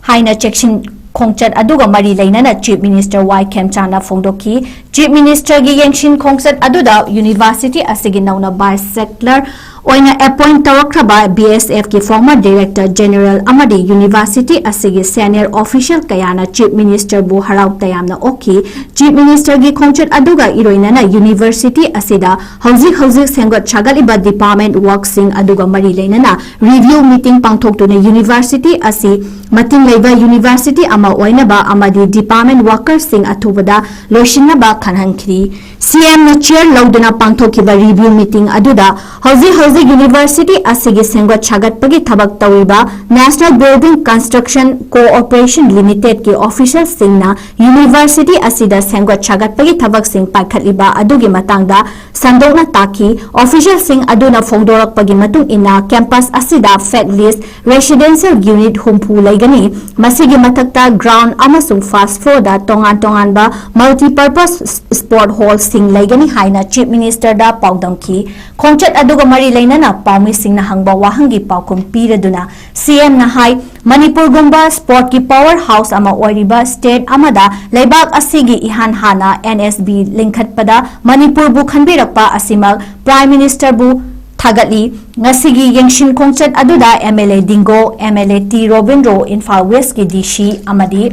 ꯍꯥꯏꯅ ꯆꯦꯛꯁꯤꯟ ꯈꯣꯡꯆꯠ ꯑꯗꯨꯒ ꯃꯔꯤ ꯂꯩꯅꯅ Chief Minister ꯋꯥꯏ ꯈꯦꯝꯆꯥꯅ ꯐꯣꯡꯗꯣꯛꯈꯤ꯫ Chief Ministerꯒꯤ ꯌꯦꯡꯁꯤꯟ ꯈꯣꯡꯆꯠ ꯑꯗꯨꯗ university ꯑꯁꯤꯒꯤ ꯅꯧꯅ Vice Chancellor ꯑꯣꯏꯅ appoint ꯇꯧꯔꯛꯈ꯭ꯔꯕ B S F ꯀꯤ former director general ꯑꯃꯗꯤ university ꯑꯁꯤꯒꯤ senior official ꯀꯌꯥꯅ Chief Minister ꯕꯨ ꯍꯔꯥꯎ ꯇꯌꯥꯝꯅ ꯑꯣꯛꯈꯤ꯫ Chief Minister ꯒꯤ ꯈꯣꯡꯆꯠ ꯑꯗꯨꯒ ꯏꯔꯣꯏꯅꯅ university ꯑꯁꯤꯗ ꯍꯧꯖꯤꯛ ꯍꯧꯖꯤꯛ ꯁꯦꯝꯒꯠ ꯁꯥꯒꯠꯂꯤꯕ department work ꯁꯤꯡ ꯑꯗꯨꯒ ꯃꯔꯤ ꯂꯩꯅꯅ review meeting ꯄꯥꯡꯊꯣꯛꯇꯨꯅ university ꯑꯁꯤ ꯃꯇꯤꯡ ꯂꯩꯕ university ꯑꯃ ꯑꯣꯏꯅꯕ ꯑꯃꯗꯤ department worker ꯁꯤꯡ ꯑꯊꯨꯕꯗ ꯂꯣꯏꯁꯤꯟꯅꯕ ꯈꯟꯍꯟꯈꯤ꯫ C M ꯅ chair ꯂꯧꯗꯨꯅ ꯄꯥꯡꯊꯣꯛꯈꯤꯕ review meeting ꯑꯗꯨꯗ ꯍꯧꯖꯤꯛ ꯍꯧꯖꯤꯛ university ꯑꯁꯤꯒꯤ ꯁꯦꯝꯒꯠ ꯁꯥꯒꯠꯄꯒꯤ ꯊꯕꯛ ꯇꯧꯔꯤꯕ National Building Construction Corporation Limited ꯀꯤ official ꯁꯤꯡꯅ university ꯑꯁꯤꯗ ꯁꯦꯝꯒꯠ ꯁꯥꯒꯠꯄꯒꯤ ꯊꯕꯛꯁꯤꯡ ꯄꯥꯏꯈꯠꯂꯤꯕ ꯑꯗꯨꯒꯤ ꯃꯇꯥꯡꯗ ꯁꯟꯗꯣꯛꯅ ꯇꯥꯛꯈꯤ꯫ Official ꯁꯤꯡ ꯑꯗꯨꯅ ꯐꯣꯡꯗꯣꯔꯛꯄꯒꯤ ꯃꯇꯨꯡ ꯏꯟꯅ campus ꯑꯁꯤꯗ phase list residential unit ꯍꯨꯝꯐꯨ ꯂꯩꯒꯅꯤ꯫ ꯃꯁꯤꯒꯤ ꯃꯊꯛꯇ ground ꯑꯃꯁꯨꯡ first floor ꯗ ꯇꯣꯉꯥꯟ ꯇꯣꯉꯥꯟꯕ multipurpose sport hall ꯁꯤꯡ ꯂꯩꯒꯅꯤ ꯍꯥꯏꯅ Chief Minister ꯗ ꯄꯥꯎꯗꯝꯈꯤ꯫ ꯈꯣꯡꯆꯠ ꯑꯗꯨꯒ ꯃꯔꯤ ꯂꯩꯅꯅ ꯄꯥꯎꯃꯤꯁꯤꯡꯅ ꯍꯪꯕ ꯋꯥꯍꯪꯒꯤ ꯄꯥꯎꯈꯨꯝ ꯄꯤꯔꯗꯨꯅ C M ꯅ ꯍꯥꯏ, ꯃꯅꯤꯄꯨꯔꯒꯨꯝꯕ sport ꯀꯤ power house ꯑꯃ ꯑꯣꯏꯔꯤꯕ state ꯑꯃꯗ ꯂꯩꯕꯥꯛ ꯑꯁꯤꯒꯤ ꯏꯍꯥꯟ ꯍꯥꯟꯅ N S B ꯂꯤꯡꯈꯠꯄꯗ ꯃꯅꯤꯄꯨꯔꯕꯨ ꯈꯟꯕꯤꯔꯛꯄ ꯑꯁꯤꯃꯛ Prime Minister ꯕꯨ ꯊꯥꯒꯠꯂꯤ꯫ ꯉꯁꯤꯒꯤ ꯌꯦꯡꯁꯤꯟ ꯈꯣꯡꯆꯠ ꯑꯗꯨꯗ M L A Dingo, M L A T Robindro, Imphal West ꯀꯤ D C ꯑꯃꯗꯤ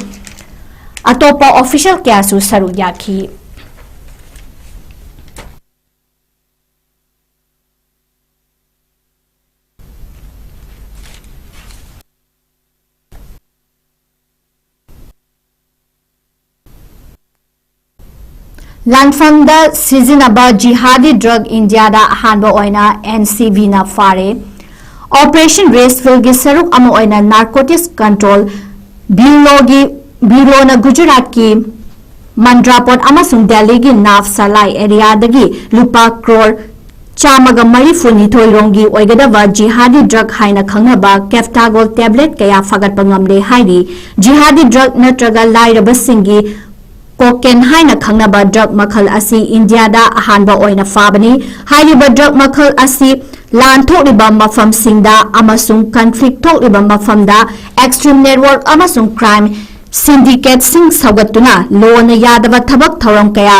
ꯑꯇꯣꯞꯄ official ꯀꯌꯥꯁꯨ ꯁꯔꯨꯛ ꯌꯥꯈꯤ꯫ ꯂꯥꯟꯐꯝꯗ ꯁꯤꯖꯤꯟꯅꯕ ꯖꯤꯍꯥꯗꯤ drug ꯏꯟꯗꯤꯌꯥꯗ ꯑꯍꯥꯟꯕ ꯑꯣꯏꯅ N C B ꯅ ꯐꯥꯔꯦ꯫ Operation Racefield ꯒꯤ ꯁꯔꯨꯛ ꯑꯃ ꯑꯣꯏꯅ Narcotics Control Bureau ꯒꯤ, Bureau ꯅ ꯒꯨꯖꯔꯥꯠꯀꯤ ꯃꯟꯗ꯭ꯔꯥꯄꯣꯠ ꯑꯃꯁꯨꯡ ꯗꯦꯜꯂꯤꯒꯤ ꯅꯥꯐ ꯁꯂꯥꯏ area ꯗꯒꯤ ꯂꯨꯄꯥ ꯀ꯭ꯔꯣꯔ ꯆꯥꯝꯃꯒ ꯃꯔꯤꯐꯨ ꯅꯤꯊꯣꯏ ꯔꯣꯝꯒꯤ ꯑꯣꯏꯒꯗꯕ ꯖꯤꯍꯥꯗꯤ drug ꯍꯥꯏꯅ ꯈꯪꯅꯕ Captagon tablet ꯀꯌꯥ ꯐꯥꯒꯠꯄ ꯉꯝꯂꯦ ꯍꯥꯏꯔꯤ꯫ ꯖꯤꯍꯥꯗꯤ drug ꯅꯠꯇ꯭ꯔꯒ ꯂꯥꯏꯔꯕꯁꯤꯡꯒꯤ cocaine ꯍꯥꯏꯅ ꯈꯪꯅꯕ drug ꯃꯈꯜ ꯑꯁꯤ ꯏꯟꯗꯤꯌꯥꯗ ꯑꯍꯥꯟꯕ ꯑꯣꯏꯅ ꯐꯥꯕꯅꯤ꯫ ꯍꯥꯏꯔꯤꯕ drug ꯃꯈꯜ ꯑꯁꯤ ꯂꯥꯟ ꯊꯣꯛꯂꯤꯕ ꯃꯐꯝꯁꯤꯡꯗ ꯑꯃꯁꯨꯡ conflict ꯊꯣꯛꯂꯤꯕ ꯃꯐꯝꯗ extreme network ꯑꯃꯁꯨꯡ crime syndicate ꯁꯤꯡ ꯁꯧꯒꯠꯇꯨꯅ ꯂꯣꯅ ꯌꯥꯗꯕ ꯊꯕꯛ ꯊꯧꯔꯝ ꯀꯌꯥ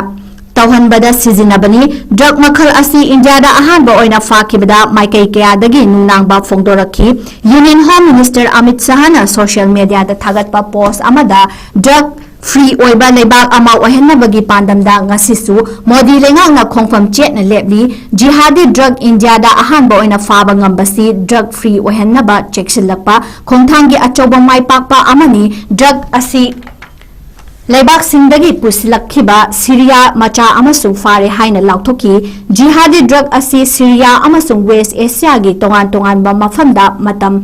ꯇꯧꯍꯟꯕꯗ ꯁꯤꯖꯤꯟꯅꯕꯅꯤ꯫ ꯗ꯭ꯔꯒ ꯃꯈꯜ ꯑꯁꯤ ꯏꯟꯗꯤꯌꯥꯗ ꯑꯍꯥꯟꯕ ꯑꯣꯏꯅ ꯐꯥꯈꯤꯕꯗ ꯃꯥꯏꯀꯩ ꯀꯌꯥꯗꯒꯤ ꯅꯨꯡꯅꯥꯡꯕ ꯐꯣꯡꯗꯣꯔꯛꯈꯤ꯫ ꯌꯨꯅꯤꯌꯟ ꯍꯣꯝ ꯃꯤꯅꯤꯁꯇꯔ ꯑꯃꯤꯠ ꯁꯍꯥꯅ ꯁꯣꯁꯤꯌꯦꯜ ꯃꯤꯗꯤꯌꯥꯗ ꯊꯥꯒꯠꯄ ꯄꯣꯁ ꯑꯃꯗ ꯗ꯭ꯔꯒ ꯐ꯭ꯔꯤ ꯑꯣꯏꯕ ꯂꯩꯕꯥꯛ ꯑꯃ ꯑꯣꯏꯍꯟꯅꯕꯒꯤ ꯄꯥꯟꯗꯝꯗ ꯉꯁꯤꯁꯨ ꯃꯣꯗꯤ ꯂꯩꯉꯥꯛꯅ ꯈꯣꯡꯐꯝ ꯆꯦꯠꯅ ꯂꯦꯞꯂꯤ꯫ ꯖꯤꯍꯥꯗꯤ ꯗ꯭ꯔꯒ ꯏꯟꯗꯤꯌꯥꯗ ꯑꯍꯥꯟꯕ ꯑꯣꯏꯅ ꯐꯥꯕ ꯉꯝꯕꯁꯤ ꯗ꯭ꯔꯒ ꯐ꯭ꯔꯤ ꯑꯣꯏꯍꯟꯅꯕ ꯆꯦꯛꯁꯤꯜꯂꯛꯄ ꯈꯣꯡꯊꯥꯡꯒꯤ ꯑꯆꯧꯕ ꯃꯥꯏ ꯄꯥꯛꯄ ꯑꯃꯅꯤ꯫ ꯗ꯭ꯔꯒ ꯑꯁꯤ ꯂꯩꯕꯥꯛꯁꯤꯡꯗꯒꯤ ꯄꯨꯁꯤꯜꯂꯛꯈꯤꯕ ꯁꯤꯔꯤꯌꯥ ꯃꯆꯥ ꯑꯃꯁꯨ ꯐꯥꯔꯦ ꯍꯥꯏꯅ ꯂꯥꯎꯊꯣꯛꯈꯤ꯫ ꯖꯤꯍꯥꯗꯤ ꯗ꯭ꯔꯒ ꯑꯁꯤ ꯁꯤꯔꯤꯌꯥ ꯑꯃꯁꯨꯡ ꯋꯦꯁ ꯑꯦꯁꯤꯌꯥꯒꯤ ꯇꯣꯉꯥꯟ ꯇꯣꯉꯥꯟꯕ ꯃꯐꯝꯗ ꯃꯇꯝ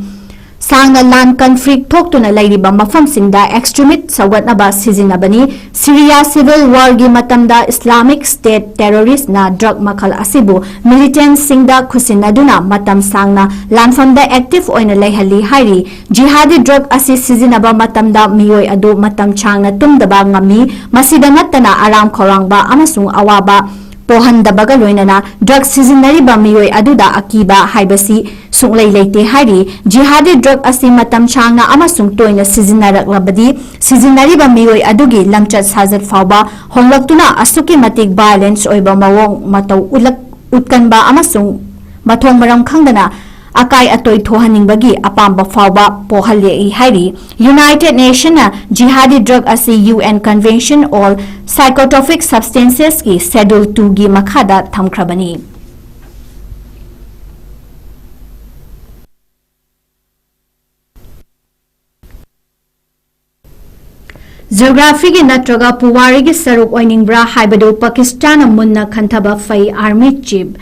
ꯁꯥꯡꯅ ꯂꯥꯟ ꯀꯟꯐ꯭ꯂꯤꯛ ꯊꯣꯛꯇꯨꯅ ꯂꯩꯔꯤꯕ ꯃꯐꯝꯁꯤꯡꯗ ꯑꯦꯛꯁꯇ꯭ꯔꯤꯃꯤꯁ ꯁꯧꯒꯠꯅꯕ ꯁꯤꯖꯤꯟꯅꯕꯅꯤ꯫ ꯁꯤꯔꯤꯌꯥ ꯁꯤꯚꯤꯜ ꯋꯥꯔꯒꯤ ꯃꯇꯝꯗ ꯏꯁꯂꯥꯃꯤꯛ ꯁ꯭ꯇꯦꯠ ꯇꯦꯔꯣꯔꯤꯁ꯭ꯠꯅ ꯗ꯭ꯔꯒ ꯃꯈꯜ ꯑꯁꯤꯕꯨ ꯃꯤꯂꯤꯇꯦꯟꯠꯁꯤꯡꯗ ꯈꯨꯠꯁꯤꯟꯅꯗꯨꯅ ꯃꯇꯝ ꯁꯥꯡꯅ ꯂꯥꯟꯐꯝꯗ ꯑꯦꯛꯇꯤꯚ ꯑꯣꯏꯅ ꯂꯩꯍꯜꯂꯤ ꯍꯥꯏꯔꯤ꯫ ꯖꯤꯍꯥꯗꯤ ꯗ꯭ꯔꯒ ꯑꯁꯤ ꯁꯤꯖꯤꯟꯅꯕ ꯃꯇꯝꯗ ꯃꯤꯑꯣꯏ ꯑꯗꯨ ꯃꯇꯝ ꯁꯥꯡꯅ ꯇꯨꯝꯗꯕ ꯉꯝꯃꯤ꯫ ꯃꯁꯤꯗ ꯅꯠꯇꯅ ꯑꯔꯥꯝ ꯈꯧꯔꯥꯡꯕ ꯑꯃꯁꯨꯡ ꯑꯋꯥꯕ ꯄꯣꯛꯍꯟꯗꯕꯒ ꯂꯣꯏꯅꯅ ꯗ꯭ꯔꯒ ꯁꯤꯖꯤꯟꯅꯔꯤꯕ ꯃꯤꯑꯣꯏ ꯑꯗꯨꯗ ꯑꯀꯤꯕ ꯍꯥꯏꯕꯁꯤ ꯁꯨꯡꯂꯩ ꯂꯩꯇꯦ ꯍꯥꯏꯔꯤ꯫ ꯖꯤꯍꯥꯗꯤ ꯗ꯭ꯔꯒ ꯑꯁꯤ ꯃꯇꯝ ꯁꯥꯡꯅ ꯑꯃꯁꯨꯡ ꯇꯣꯏꯅ ꯁꯤꯖꯤꯟꯅꯔꯛꯂꯕꯗꯤ ꯁꯤꯖꯤꯟꯅꯔꯤꯕ ꯃꯤꯑꯣꯏ ꯑꯗꯨꯒꯤ ꯂꯝꯆꯠ ꯁꯥꯖꯠ ꯐꯥꯎꯕ ꯍꯣꯡꯂꯛꯇꯨꯅ ꯑꯁꯨꯛꯀꯤ ꯃꯇꯤꯛ ꯚꯥꯏꯑꯣꯂꯦꯟꯁ ꯑꯣꯏꯕ ꯃꯑꯣꯡ ꯃꯇꯧ ꯎꯠꯂꯛ-, ꯎꯠꯀꯟꯕ ꯑꯃꯁꯨꯡ ꯃꯊꯣꯡ ꯃꯔꯝ ꯈꯪꯗꯅ ꯑꯀꯥꯏ ꯑꯇꯣꯏ ꯊꯣꯛꯍꯟꯅꯤꯡꯕꯒꯤ ꯑꯄꯥꯝꯕ ꯐꯥꯎꯕ ꯄꯣꯛꯍꯜꯂꯛꯏ ꯍꯥꯏꯔꯤ꯫ ꯌꯨꯅꯥꯏꯇꯦꯗ ꯅꯦꯁꯟꯅ ꯖꯤꯍꯥꯗꯤ ꯗ꯭ꯔꯒ ꯑꯁꯤ U N convention on psychotropic ꯁꯕꯁꯇꯦꯟꯁꯦꯁꯀꯤ ꯁꯦꯗꯨꯜ ꯇꯨꯒꯤ ꯃꯈꯥꯗ ꯊꯝꯈ꯭ꯔꯕꯅꯤ꯫ ꯖꯤꯑꯣꯒ꯭ꯔꯥꯐꯤꯒꯤ ꯅꯠꯇ꯭ꯔꯒ ꯄꯨꯋꯥꯔꯤꯒꯤ ꯁꯔꯨꯛ ꯑꯣꯏꯅꯤꯡꯕ꯭ꯔꯥ ꯍꯥꯏꯕꯗꯨ ꯄꯥꯀꯤꯁꯇꯥꯟꯅ ꯃꯨꯟꯅ ꯈꯟꯊꯕ ꯐꯩ, army chief.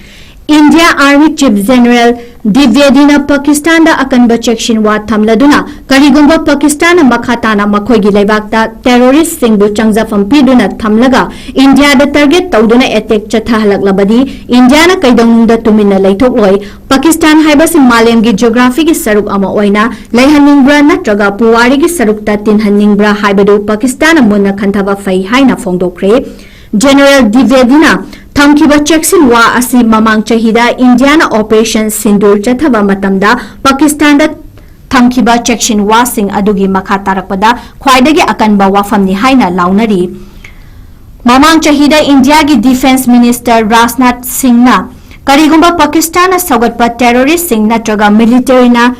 India army chief general ꯗꯤꯕꯦꯗꯤꯅ ꯄꯥꯀꯤꯁꯇꯥꯟꯗ ꯑꯀꯟꯕ ꯆꯦꯛꯁꯤꯟ ꯋꯥ ꯊꯝꯂꯗꯨꯅ, ꯀꯔꯤꯒꯨꯝꯕ ꯄꯥꯀꯤꯁꯇꯥꯟꯅ ꯃꯈꯥ ꯇꯥꯅ ꯃꯈꯣꯏꯒꯤ ꯂꯩꯕꯥꯛꯇ ꯇꯦꯔꯣꯔꯤꯁ꯭ꯠꯁꯤꯡꯕꯨ ꯆꯪꯖꯐꯝ ꯄꯤꯗꯨꯅ ꯊꯝꯂꯒ ꯏꯟꯗꯤꯌꯥꯗ ꯇꯥꯔꯒꯦꯠ ꯇꯧꯗꯨꯅ ꯑꯦꯇꯦꯛ ꯆꯠꯊꯍꯜꯂꯛꯂꯕꯗꯤ ꯏꯟꯗꯤꯌꯥꯅ ꯀꯩꯗꯧꯅꯨꯡꯗ ꯇꯨꯃꯤꯟꯅ ꯂꯩꯊꯣꯛꯂꯣꯏ꯫ ꯄꯥꯀꯤꯁꯇꯥꯟ ꯍꯥꯏꯕꯁꯤ ꯃꯥꯂꯦꯝꯒꯤ ꯖꯤꯑꯣꯒ꯭ꯔꯥꯐꯤꯒꯤ ꯁꯔꯨꯛ ꯑꯃ ꯑꯣꯏꯅ ꯂꯩꯍꯟꯅꯤꯡꯕ꯭ꯔꯥ ꯅꯠꯇ꯭ꯔꯒ ꯄꯨꯋꯥꯔꯤꯒꯤ ꯁꯔꯨꯛꯇ ꯇꯤꯟꯍꯟꯅꯤꯡꯕ꯭ꯔꯥ ꯍꯥꯏꯕꯗꯨ ꯄꯥꯀꯤꯁꯇꯥꯟꯅ ꯃꯨꯟꯅ ꯈꯟꯊꯕ ꯐꯩ ꯍꯥꯏꯅ ꯐꯣꯡꯗꯣꯛꯈ꯭ꯔꯦ꯫ ꯖꯦꯅꯔꯦꯜ ꯗꯤꯕꯦꯗꯤꯅ ꯊꯝꯈꯤꯕ ꯆꯦꯛꯁꯤꯟ ꯋꯥ ꯑꯁꯤ ꯃꯃꯥꯡ ꯆꯍꯤꯗ ꯏꯟꯗꯤꯌꯥꯅ ꯑꯣꯄꯔꯦꯁꯟ ꯁꯤꯟꯗꯨꯔ ꯆꯠꯊꯕ ꯃꯇꯝꯗ ꯄꯥꯀꯤꯁꯇꯥꯟꯗ ꯊꯝꯈꯤꯕ ꯆꯦꯛꯁꯤꯟ ꯋꯥꯁꯤꯡ ꯑꯗꯨꯒꯤ ꯃꯈꯥ ꯇꯥꯔꯛꯄꯗ ꯈ꯭ꯋꯥꯏꯗꯒꯤ ꯑꯀꯟꯕ ꯋꯥꯐꯝꯅꯤ ꯍꯥꯏꯅ ꯂꯥꯎꯅꯔꯤ꯫ ꯃꯃꯥꯡ ꯆꯍꯤꯗ ꯏꯟꯗꯤꯌꯥꯒꯤ Defence Minister ꯔꯥꯖꯅꯥꯊ ꯁꯤꯡꯅ ꯀꯔꯤꯒꯨꯝꯕ ꯄꯥꯀꯤꯁꯇꯥꯟꯅ ꯁꯧꯒꯠꯄ terroristꯁꯤꯡ ꯅꯠꯇ꯭ꯔꯒ militaryꯅ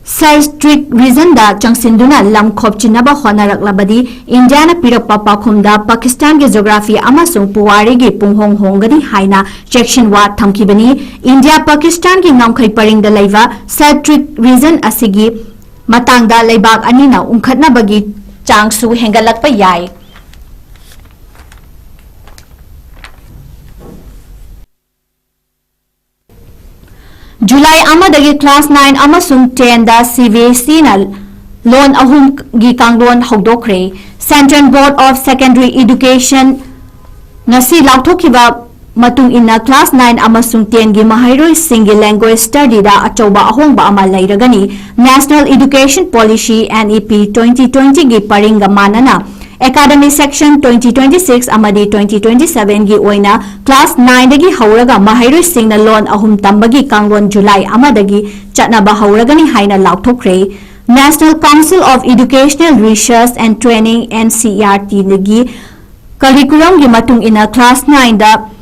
Sirte Region ꯗ ꯆꯪꯁꯤꯟꯗꯨꯅ ꯂꯝ ꯈꯣꯞꯆꯤꯟꯅꯕ ꯍꯣꯠꯅꯔꯛꯂꯕꯗꯤ, ꯏꯟꯗꯤꯌꯥꯅ ꯄꯤꯔꯛꯄ ꯄꯥꯎꯈꯨꯝꯗ ꯄꯥꯀꯤꯁꯇꯥꯟꯒꯤ geography ꯑꯃꯁꯨꯡ ꯄꯨꯋꯥꯔꯤꯒꯤ ꯄꯨꯡꯍꯣꯡ ꯍꯣꯡꯒꯅꯤ ꯍꯥꯏꯅ ꯆꯦꯛꯁꯤꯟꯋꯥ ꯊꯝꯈꯤꯕꯅꯤ꯫ ꯏꯟꯗꯤꯌꯥ ꯄꯥꯀꯤꯁꯇꯥꯟꯒꯤ ꯉꯝꯈꯩ ꯄꯔꯤꯡꯗ ꯂꯩꯕ Sirte Region ꯑꯁꯤꯒꯤ ꯃꯇꯥꯡꯗ ꯂꯩꯕꯥꯛ ꯑꯅꯤꯅ ꯎꯪꯈꯠꯅꯕꯒꯤ ꯆꯥꯡꯁꯨ ꯍꯦꯟꯒꯠꯂꯛꯄ ꯌꯥꯏ꯫ ꯖꯨꯂꯥꯏ ꯑꯃꯗꯒꯤ class nine ꯑꯃꯁꯨꯡ ten ꯗ CBSEꯅ ꯂꯣꯟ ꯑꯍꯨꯝꯒꯤ ꯀꯥꯡꯂꯣꯟ ꯍꯧꯗꯣꯛꯈ꯭ꯔꯦ꯫ Central Board of Secondary Education ꯉꯁꯤ ꯂꯥꯎꯊꯣꯛꯈꯤꯕ ꯃꯇꯨꯡ ꯏꯟꯅ, class nine ꯑꯃꯁꯨꯡ ten ꯒꯤ ꯃꯍꯩꯔꯣꯏꯁꯤꯡꯒꯤ language study ꯗ ꯑꯆꯧꯕ ꯑꯍꯣꯡꯕ ꯑꯃ ꯂꯩꯔꯒꯅꯤ꯫ National Education Policy, NEP, twenty twenty ꯒꯤ ꯄꯔꯤꯡꯒ ꯃꯥꯟꯅꯅ, academic session twenty twenty-six ꯑꯃꯗꯤ twenty twenty-seven ꯒꯤ ꯑꯣꯏꯅ class nine ꯗꯒꯤ ꯍꯧꯔꯒ ꯃꯍꯩꯔꯣꯏꯁꯤꯡꯅ ꯂꯣꯟ ꯑꯍꯨꯝ ꯇꯝꯕꯒꯤ ꯀꯥꯡꯂꯣꯟ ꯖꯨꯂꯥꯏ ꯑꯃꯗꯒꯤ ꯆꯠꯅꯕ ꯍꯧꯔꯒꯅꯤ ꯍꯥꯏꯅ ꯂꯥꯎꯊꯣꯛꯈ꯭ꯔꯦ꯫ National Council of Educational Research and Training, NCERT ꯗꯒꯤ curriculum ꯒꯤ ꯃꯇꯨꯡ ꯏꯟꯅ class nine ꯗ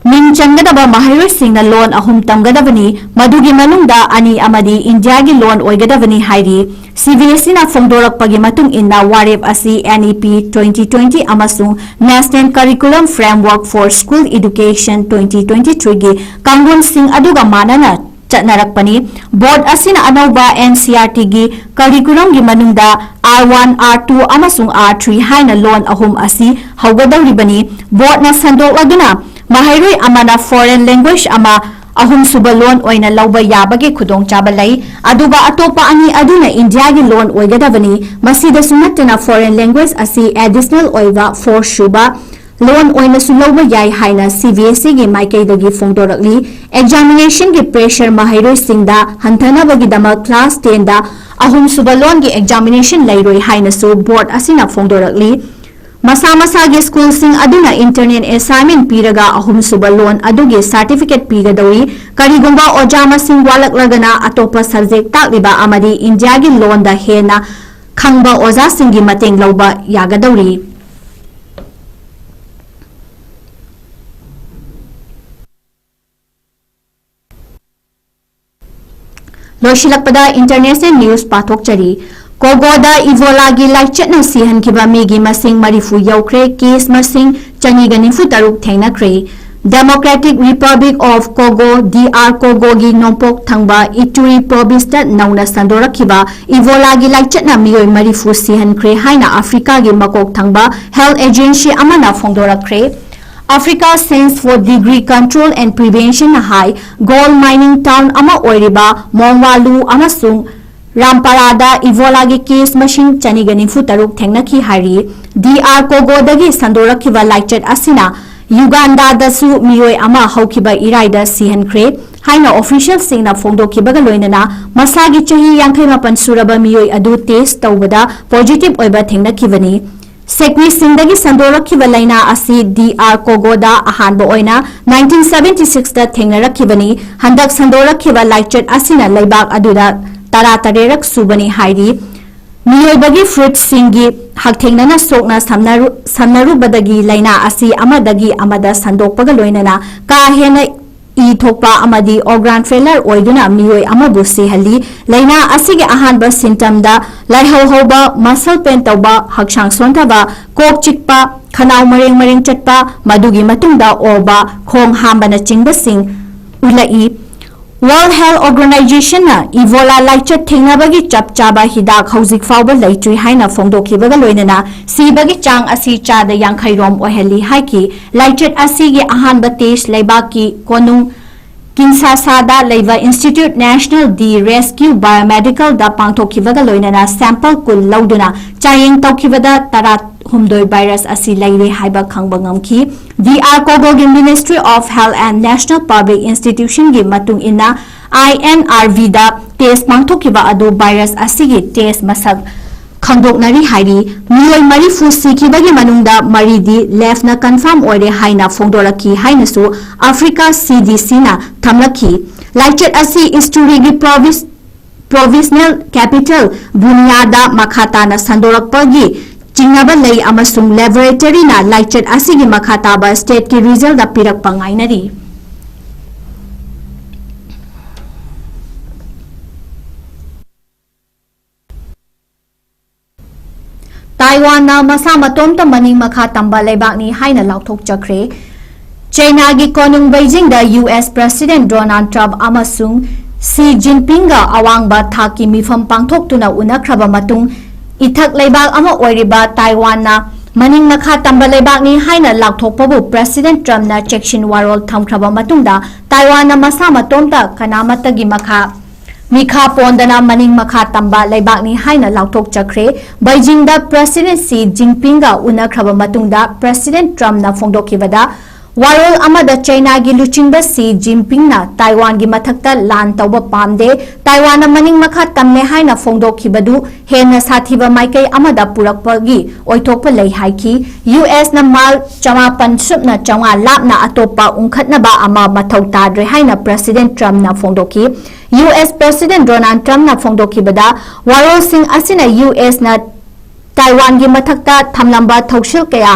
ꯃꯤꯡ ꯆꯟꯒꯗꯕ ꯃꯍꯩꯔꯣꯏꯁꯤꯡꯅ ꯂꯣꯟ ꯑꯍꯨꯝ ꯇꯝꯒꯗꯕꯅꯤ, ꯃꯗꯨꯒꯤ ꯃꯅꯨꯡꯗ ꯑꯅꯤ ꯑꯃꯗꯤ ꯏꯟꯗꯤꯌꯥꯒꯤ ꯂꯣꯟ ꯑꯣꯏꯒꯗꯕꯅꯤ ꯍꯥꯏꯔꯤ꯫ CBSEꯅ ꯐꯣꯡꯗꯣꯔꯛꯄꯒꯤ ꯃꯇꯨꯡ ꯏꯟꯅ, ꯋꯥꯔꯦꯞ ꯑꯁꯤ NEP twenty twenty ꯑꯃꯁꯨꯡ National Curriculum Framework for School Education twenty twenty-three ꯒꯤ ꯀꯥꯡꯂꯣꯟꯁꯤꯡ ꯑꯗꯨꯒ ꯃꯥꯟꯅꯅ ꯆꯠꯅꯔꯛꯄꯅꯤ꯫ Board ꯑꯁꯤꯅ ꯑꯅꯧꯕ NCERT ꯒꯤ curriculum ꯒꯤ ꯃꯅꯨꯡꯗ R one, R two ꯑꯃꯁꯨꯡ R three ꯍꯥꯏꯅ ꯂꯣꯟ ꯑꯍꯨꯝ ꯑꯁꯤ ꯍꯧꯒꯗꯧꯔꯤꯕꯅꯤ꯫ Board ꯅ ꯁꯟꯗꯣꯛꯂꯗꯨꯅ, ꯃꯍꯩꯔꯣꯏ ꯑꯃꯅ foreign language ꯑꯃ ꯑꯍꯨꯝꯁꯨꯕ ꯂꯣꯟ ꯑꯣꯏꯅ ꯂꯧꯕ ꯌꯥꯕꯒꯤ ꯈꯨꯗꯣꯡꯆꯥꯕ ꯂꯩ, ꯑꯗꯨꯒ ꯑꯇꯣꯞꯄ ꯑꯅꯤ ꯑꯗꯨꯅ ꯏꯟꯗꯤꯌꯥꯒꯤ ꯂꯣꯟ ꯑꯣꯏꯒꯗꯕꯅꯤ꯫ ꯃꯁꯤꯗꯁꯨ ꯅꯠꯇꯅ, foreign language ꯑꯁꯤ additional ꯑꯣꯏꯕ ꯐꯣꯔꯁ ꯁꯨꯕ ꯂꯣꯟ ꯑꯣꯏꯅꯁꯨ ꯂꯧꯕ ꯌꯥꯏ ꯍꯥꯏꯅ CBSE ꯒꯤ ꯃꯥꯏꯀꯩꯗꯒꯤ ꯐꯣꯡꯗꯣꯔꯛꯂꯤ꯫ Examination ꯒꯤ pressure ꯃꯍꯩꯔꯣꯏꯁꯤꯡꯗ ꯍꯟꯊꯅꯕꯒꯤꯗꯃꯛ class ten ꯗ ꯑꯍꯨꯝꯁꯨꯕ ꯂꯣꯟꯒꯤ examination ꯂꯩꯔꯣꯏ ꯍꯥꯏꯅꯁꯨ board ꯑꯁꯤꯅ ꯐꯣꯡꯗꯣꯔꯛꯂꯤ꯫ ꯃꯁꯥ ꯃꯁꯥꯒꯤ ꯁ꯭ꯀꯨꯜꯁꯤꯡ ꯑꯗꯨꯅ internal assignment ꯄꯤꯔꯒ ꯑꯍꯨꯝꯁꯨꯕ ꯂꯣꯟ ꯑꯗꯨꯒꯤ certificate ꯄꯤꯒꯗꯧꯔꯤ꯫ ꯀꯔꯤꯒꯨꯝꯕ ꯑꯣꯖꯥ ꯃꯁꯤꯡ ꯋꯥꯠꯂꯛꯂꯒꯅ, ꯑꯇꯣꯞꯄ subject ꯇꯥꯛꯂꯤꯕ ꯑꯃꯗꯤ ꯏꯟꯗꯤꯌꯥꯒꯤ ꯂꯣꯟꯗ ꯍꯦꯟꯅ ꯈꯪꯕ ꯑꯣꯖꯥꯁꯤꯡꯒꯤ ꯃꯇꯦꯡ ꯂꯧꯕ ꯌꯥꯒꯗꯧꯔꯤ꯫ ꯂꯣꯏꯁꯤꯜꯂꯛꯄꯗ international news ꯄꯥꯊꯣꯛꯆꯔꯤ꯫ ꯀꯣꯒꯣꯗ ꯏꯕꯣꯂꯥꯒꯤ ꯂꯥꯏꯆꯠꯅ ꯁꯤꯍꯟꯈꯤꯕ ꯃꯤꯒꯤ ꯃꯁꯤꯡ ꯃꯔꯤꯐꯨ ꯌꯧꯈ꯭ꯔꯦ, case ꯃꯁꯤꯡ ꯆꯅꯤꯒ ꯅꯤꯐꯨ ꯇꯔꯨꯛ ꯊꯦꯡꯅꯈ꯭ꯔꯦ꯫ Democratic Republic of Congo, D R ꯀꯣꯒꯣꯒꯤ ꯅꯣꯡꯄꯣꯛ ꯊꯪꯕ ꯏꯇꯨꯔꯤ provinceꯇ ꯅꯧꯅ ꯁꯟꯗꯣꯔꯛꯈꯤꯕ ꯏꯕꯣꯂꯥꯒꯤ ꯂꯥꯏꯆꯠꯅ ꯃꯤꯑꯣꯏ ꯃꯔꯤꯐꯨ ꯁꯤꯍꯟꯈ꯭ꯔꯦ ꯍꯥꯏꯅ ꯑꯐ꯭ꯔꯤꯀꯥꯒꯤ ꯃꯀꯣꯛ ꯊꯪꯕ health agency ꯑꯃꯅ ꯐꯣꯡꯗꯣꯔꯛꯈ꯭ꯔꯦ꯫ Africa Centre for Disease Control and Preventionꯅ high, gold mining town ꯑꯃ ꯑꯣꯏꯔꯤꯕ ꯃꯣꯡꯋꯥꯂꯨ ꯑꯃꯁꯨꯡ ꯔꯥꯝꯄꯥꯔꯥꯗ ꯏꯕꯣꯂꯥꯒꯤ case ꯃꯁꯤꯡ ꯆꯅꯤꯒ ꯅꯤꯐꯨ ꯇꯔꯨꯛ ꯊꯦꯡꯅꯈꯤ ꯍꯥꯏꯔꯤ꯫ ꯗꯤ ꯑꯥꯔ ꯀꯣꯒꯣꯗꯒꯤ ꯁꯟꯗꯣꯔꯛꯈꯤꯕ ꯂꯥꯏꯆꯠ ꯑꯁꯤꯅ ꯌꯨꯒꯥꯟꯗꯥꯗꯁꯨ ꯃꯤꯑꯣꯏ ꯑꯃ ꯍꯧꯈꯤꯕ ꯏꯔꯥꯏꯗ ꯁꯤꯍꯟꯈ꯭ꯔꯦ ꯍꯥꯏꯅ officialꯁꯤꯡꯅ ꯐꯣꯡꯗꯣꯛꯈꯤꯕꯒ ꯂꯣꯏꯅꯅ ꯃꯁꯥꯒꯤ ꯆꯍꯤ ꯌꯥꯡꯈꯩ ꯃꯥꯄꯟ ꯁꯨꯔꯕ ꯃꯤꯑꯣꯏ ꯑꯗꯨ test ꯇꯧꯕꯗ positive ꯑꯣꯏꯕ ꯊꯦꯡꯅꯈꯤꯕꯅꯤ꯫ ꯁꯦꯛꯃꯤꯁꯤꯡꯗꯒꯤ ꯁꯟꯗꯣꯔꯛꯈꯤꯕ ꯂꯥꯏꯅꯥ ꯑꯁꯤ ꯗꯤ ꯑꯥꯔ ꯀꯣꯒꯣꯗ ꯑꯍꯥꯟꯕ ꯑꯣꯏꯅ nineteen seventy sixꯇ ꯊꯦꯡꯅꯔꯛꯈꯤꯕꯅꯤ꯫ ꯍꯟꯗꯛ ꯁꯟꯗꯣꯔꯛꯈꯤꯕ ꯂꯥꯏꯆꯠ ꯑꯁꯤꯅ ꯂꯩꯕꯥꯛ ꯑꯗꯨꯗ ꯇꯔꯥꯇꯔꯦꯠꯔꯛ ꯁꯨꯕꯅꯤ ꯍꯥꯏꯔꯤ꯫ ꯃꯤꯑꯣꯏꯕꯒꯤ fruitꯁꯤꯡꯒꯤ ꯍꯛꯊꯦꯡꯅꯅ ꯁꯣꯛꯅ ꯁꯝꯅꯔꯨ-, ꯁꯝꯅꯔꯨꯕꯗꯒꯤ ꯂꯥꯏꯅꯥ ꯑꯁꯤ ꯑꯃꯗꯒꯤ ꯑꯃꯗ ꯁꯟꯗꯣꯛꯄꯒ ꯂꯣꯏꯅꯅ ꯀꯥ ꯍꯦꯟꯅ ꯏ ꯊꯣꯛꯄ ꯑꯃꯗꯤ organ failure ꯑꯣꯏꯗꯨꯅ ꯃꯤꯑꯣꯏ ꯑꯃꯕꯨ ꯁꯤꯍꯜꯂꯤ꯫ ꯂꯥꯏꯅꯥ ꯑꯁꯤꯒꯤ ꯑꯍꯥꯟꯕ symptomꯗ ꯂꯥꯏꯍꯧ ꯍꯧꯕ, muscle pain ꯇꯧꯕ, ꯍꯛꯆꯥꯡ ꯁꯣꯟꯊꯕ, ꯀꯣꯛ ꯆꯤꯛꯄ, ꯈꯅꯥꯎ ꯃꯔꯦꯡ ꯃꯔꯦꯡ ꯆꯠꯄ, ꯃꯗꯨꯒꯤ ꯃꯇꯨꯡꯗ ꯑꯣꯕ, ꯈꯣꯡ ꯍꯥꯝꯕꯅꯆꯤꯡꯕꯁꯤꯡ ꯎꯠꯂꯛꯏ꯫ World Health Organizationꯅ ꯏꯕꯣꯂꯥ ꯂꯥꯏꯆꯠ ꯊꯦꯡꯅꯕꯒꯤ ꯆꯞ ꯆꯥꯕ ꯍꯤꯗꯥꯛ ꯍꯧꯖꯤꯛ ꯐꯥꯎꯕ ꯂꯩꯇ꯭ꯔꯤ ꯍꯥꯏꯅ ꯐꯣꯡꯗꯣꯛꯈꯤꯕꯒ ꯂꯣꯏꯅꯅ ꯁꯤꯕꯒꯤ ꯆꯥꯡ ꯑꯁꯤ ꯆꯥꯗ ꯌꯥꯡꯈꯩ ꯔꯣꯝ ꯑꯣꯏꯍꯜꯂꯤ ꯍꯥꯏꯈꯤ꯫ ꯂꯥꯏꯆꯠ ꯑꯁꯤꯒꯤ ꯑꯍꯥꯟꯕ test ꯂꯩꯕꯥꯛꯀꯤ ꯀꯣꯅꯨꯡ ꯀꯤꯟꯁꯥꯁꯥꯗ ꯂꯩꯕ Institute National de Rescue Biomedicalꯗ ꯄꯥꯡꯊꯣꯛꯈꯤꯕꯒ ꯂꯣꯏꯅꯅ sample ꯀꯨꯟ ꯂꯧꯗꯨꯅ ꯆꯥꯌꯦꯡ ꯇꯧꯈꯤꯕꯗ ꯇꯔꯥꯍꯨꯝꯗꯣꯏ virus ꯑꯁꯤ ꯂꯩꯔꯦ ꯍꯥꯏꯕ ꯈꯪꯕ ꯉꯝꯈꯤ꯫ ꯗꯤ ꯑꯥꯔ ꯀꯣꯒꯣꯒꯤ Ministry of Health and National Public Institutionꯒꯤ ꯃꯇꯨꯡ ꯏꯟꯅ, INRVꯗ test ꯄꯥꯡꯊꯣꯛꯈꯤꯕ ꯑꯗꯨ virus ꯑꯁꯤꯒꯤ test ꯃꯁꯛ ꯈꯪꯗꯣꯛꯅꯔꯤ ꯍꯥꯏꯔꯤ꯫ ꯃꯤꯑꯣꯏ ꯃꯔꯤꯐꯨ ꯁꯤꯈꯤꯕꯒꯤ ꯃꯅꯨꯡꯗ ꯃꯔꯤꯗꯤ labꯅ confirm ꯑꯣꯏꯔꯦ ꯍꯥꯏꯅ ꯐꯣꯡꯗꯣꯔꯛꯈꯤ ꯍꯥꯏꯅꯁꯨ Africa CDCꯅ ꯊꯝꯂꯛꯈꯤ꯫ ꯂꯥꯏꯆꯠ ꯑꯁꯤ ꯏꯁꯇꯨꯔꯤꯒꯤ province-, provincial capital ꯕꯨꯅꯤꯌꯥꯗ ꯃꯈꯥ ꯇꯥꯅ ꯁꯟꯗꯣꯔꯛꯄꯒꯤ ꯆꯤꯡꯅꯕ ꯂꯩ ꯑꯃꯁꯨꯡ laboratoryꯅ ꯂꯥꯏꯆꯠ ꯑꯁꯤꯒꯤ ꯃꯈꯥ ꯇꯥꯕ stateꯀꯤ resultꯇ ꯄꯤꯔꯛꯄ ꯉꯥꯏꯅꯔꯤ꯫ ꯇꯥꯏꯋꯥꯟꯅ ꯃꯁꯥ ꯃꯇꯣꯝꯇ ꯃꯅꯤꯡ ꯃꯈꯥ ꯇꯝꯕ ꯂꯩꯕꯥꯛꯅꯤ ꯍꯥꯏꯅ ꯂꯥꯎꯊꯣꯛꯆꯈ꯭ꯔꯦ꯫ ꯆꯩꯅꯥꯒꯤ ꯀꯣꯅꯨꯡ ꯕꯩꯖꯤꯡꯗ U S President Donald Trump ꯑꯃꯁꯨꯡ ꯁꯤ ꯖꯤꯟꯄꯤꯡꯒ ꯑꯋꯥꯡꯕ ꯊꯥꯛꯀꯤ ꯃꯤꯐꯝ ꯄꯥꯡꯊꯣꯛꯇꯨꯅ ꯎꯅꯈ꯭ꯔꯕ ꯃꯇꯨꯡ, ꯏꯊꯛ ꯂꯩꯕꯥꯛ ꯑꯃ ꯑꯣꯏꯔꯤꯕ ꯇꯥꯏꯋꯥꯟꯅ ꯃꯅꯤꯡ ꯃꯈꯥ ꯇꯝꯕ ꯂꯩꯕꯥꯛꯅꯤ ꯍꯥꯏꯅ ꯂꯥꯎꯊꯣꯛꯄꯕꯨ President Trumpꯅ ꯆꯦꯛꯁꯤꯟ ꯋꯥꯔꯣꯜ ꯊꯝꯈ꯭ꯔꯕ ꯃꯇꯨꯡꯗ, ꯇꯥꯏꯋꯥꯟꯅ ꯃꯁꯥ ꯃꯇꯣꯝꯇ ꯀꯅꯥꯃꯠꯇꯒꯤ ꯃꯈꯥ ꯃꯤꯈꯥ ꯄꯣꯟꯗꯅ ꯃꯅꯤꯡ ꯃꯈꯥ ꯇꯝꯕ ꯂꯩꯕꯥꯛꯅꯤ ꯍꯥꯏꯅ ꯂꯥꯎꯊꯣꯛꯆꯈ꯭ꯔꯦ꯫ ꯕꯩꯖꯤꯡꯗ President ꯁꯤ ꯖꯤꯟꯄꯤꯡꯒ ꯎꯅꯈ꯭ꯔꯕ ꯃꯇꯨꯡꯗ President Trumpꯅ ꯐꯣꯡꯗꯣꯛꯈꯤꯕꯗ, ꯋꯥꯔꯣꯜ ꯑꯃꯗ ꯆꯩꯅꯥꯒꯤ ꯂꯨꯆꯤꯡꯕ ꯁꯤ ꯖꯤꯟꯄꯤꯡꯅ ꯇꯥꯏꯋꯥꯟꯒꯤ ꯃꯊꯛꯇ ꯂꯥꯟ ꯇꯧꯕ ꯄꯥꯝꯗꯦ, ꯇꯥꯏꯋꯥꯟꯅ ꯃꯅꯤꯡ ꯃꯈꯥ ꯇꯝꯂꯦ ꯍꯥꯏꯅ ꯐꯣꯡꯗꯣꯛꯈꯤꯕꯗꯨ ꯍꯦꯟꯅ ꯁꯥꯊꯤꯕ ꯃꯥꯏꯀꯩ ꯑꯃꯗ ꯄꯨꯔꯛꯄꯒꯤ ꯑꯣꯏꯊꯣꯛꯄ ꯂꯩ ꯍꯥꯏꯈꯤ꯫ ꯌꯨ ꯑꯦꯁꯅ ꯃꯥꯏꯜ ꯆꯃꯥꯄꯟ ꯁꯨꯞꯅ ꯆꯥꯝꯃꯉꯥ ꯂꯥꯞꯅ ꯑꯇꯣꯞꯄ ꯎꯪꯈꯠꯅꯕ ꯑꯃ ꯃꯊꯧ ꯇꯥꯗ꯭ꯔꯦ ꯍꯥꯏꯅ President Trumpꯅ ꯐꯣꯡꯗꯣꯛꯈꯤ꯫ ꯌꯨ ꯑꯦꯁ President Donald Trumpꯅ ꯐꯣꯡꯗꯣꯛꯈꯤꯕꯗ, ꯋꯥꯔꯣꯜꯁꯤꯡ ꯑꯁꯤꯅ ꯌꯨ ꯑꯦꯁꯅ ꯇꯥꯏꯋꯥꯟꯒꯤ ꯃꯊꯛꯇ ꯊꯝꯂꯝꯕ ꯊꯧꯁꯤꯜ ꯀꯌꯥ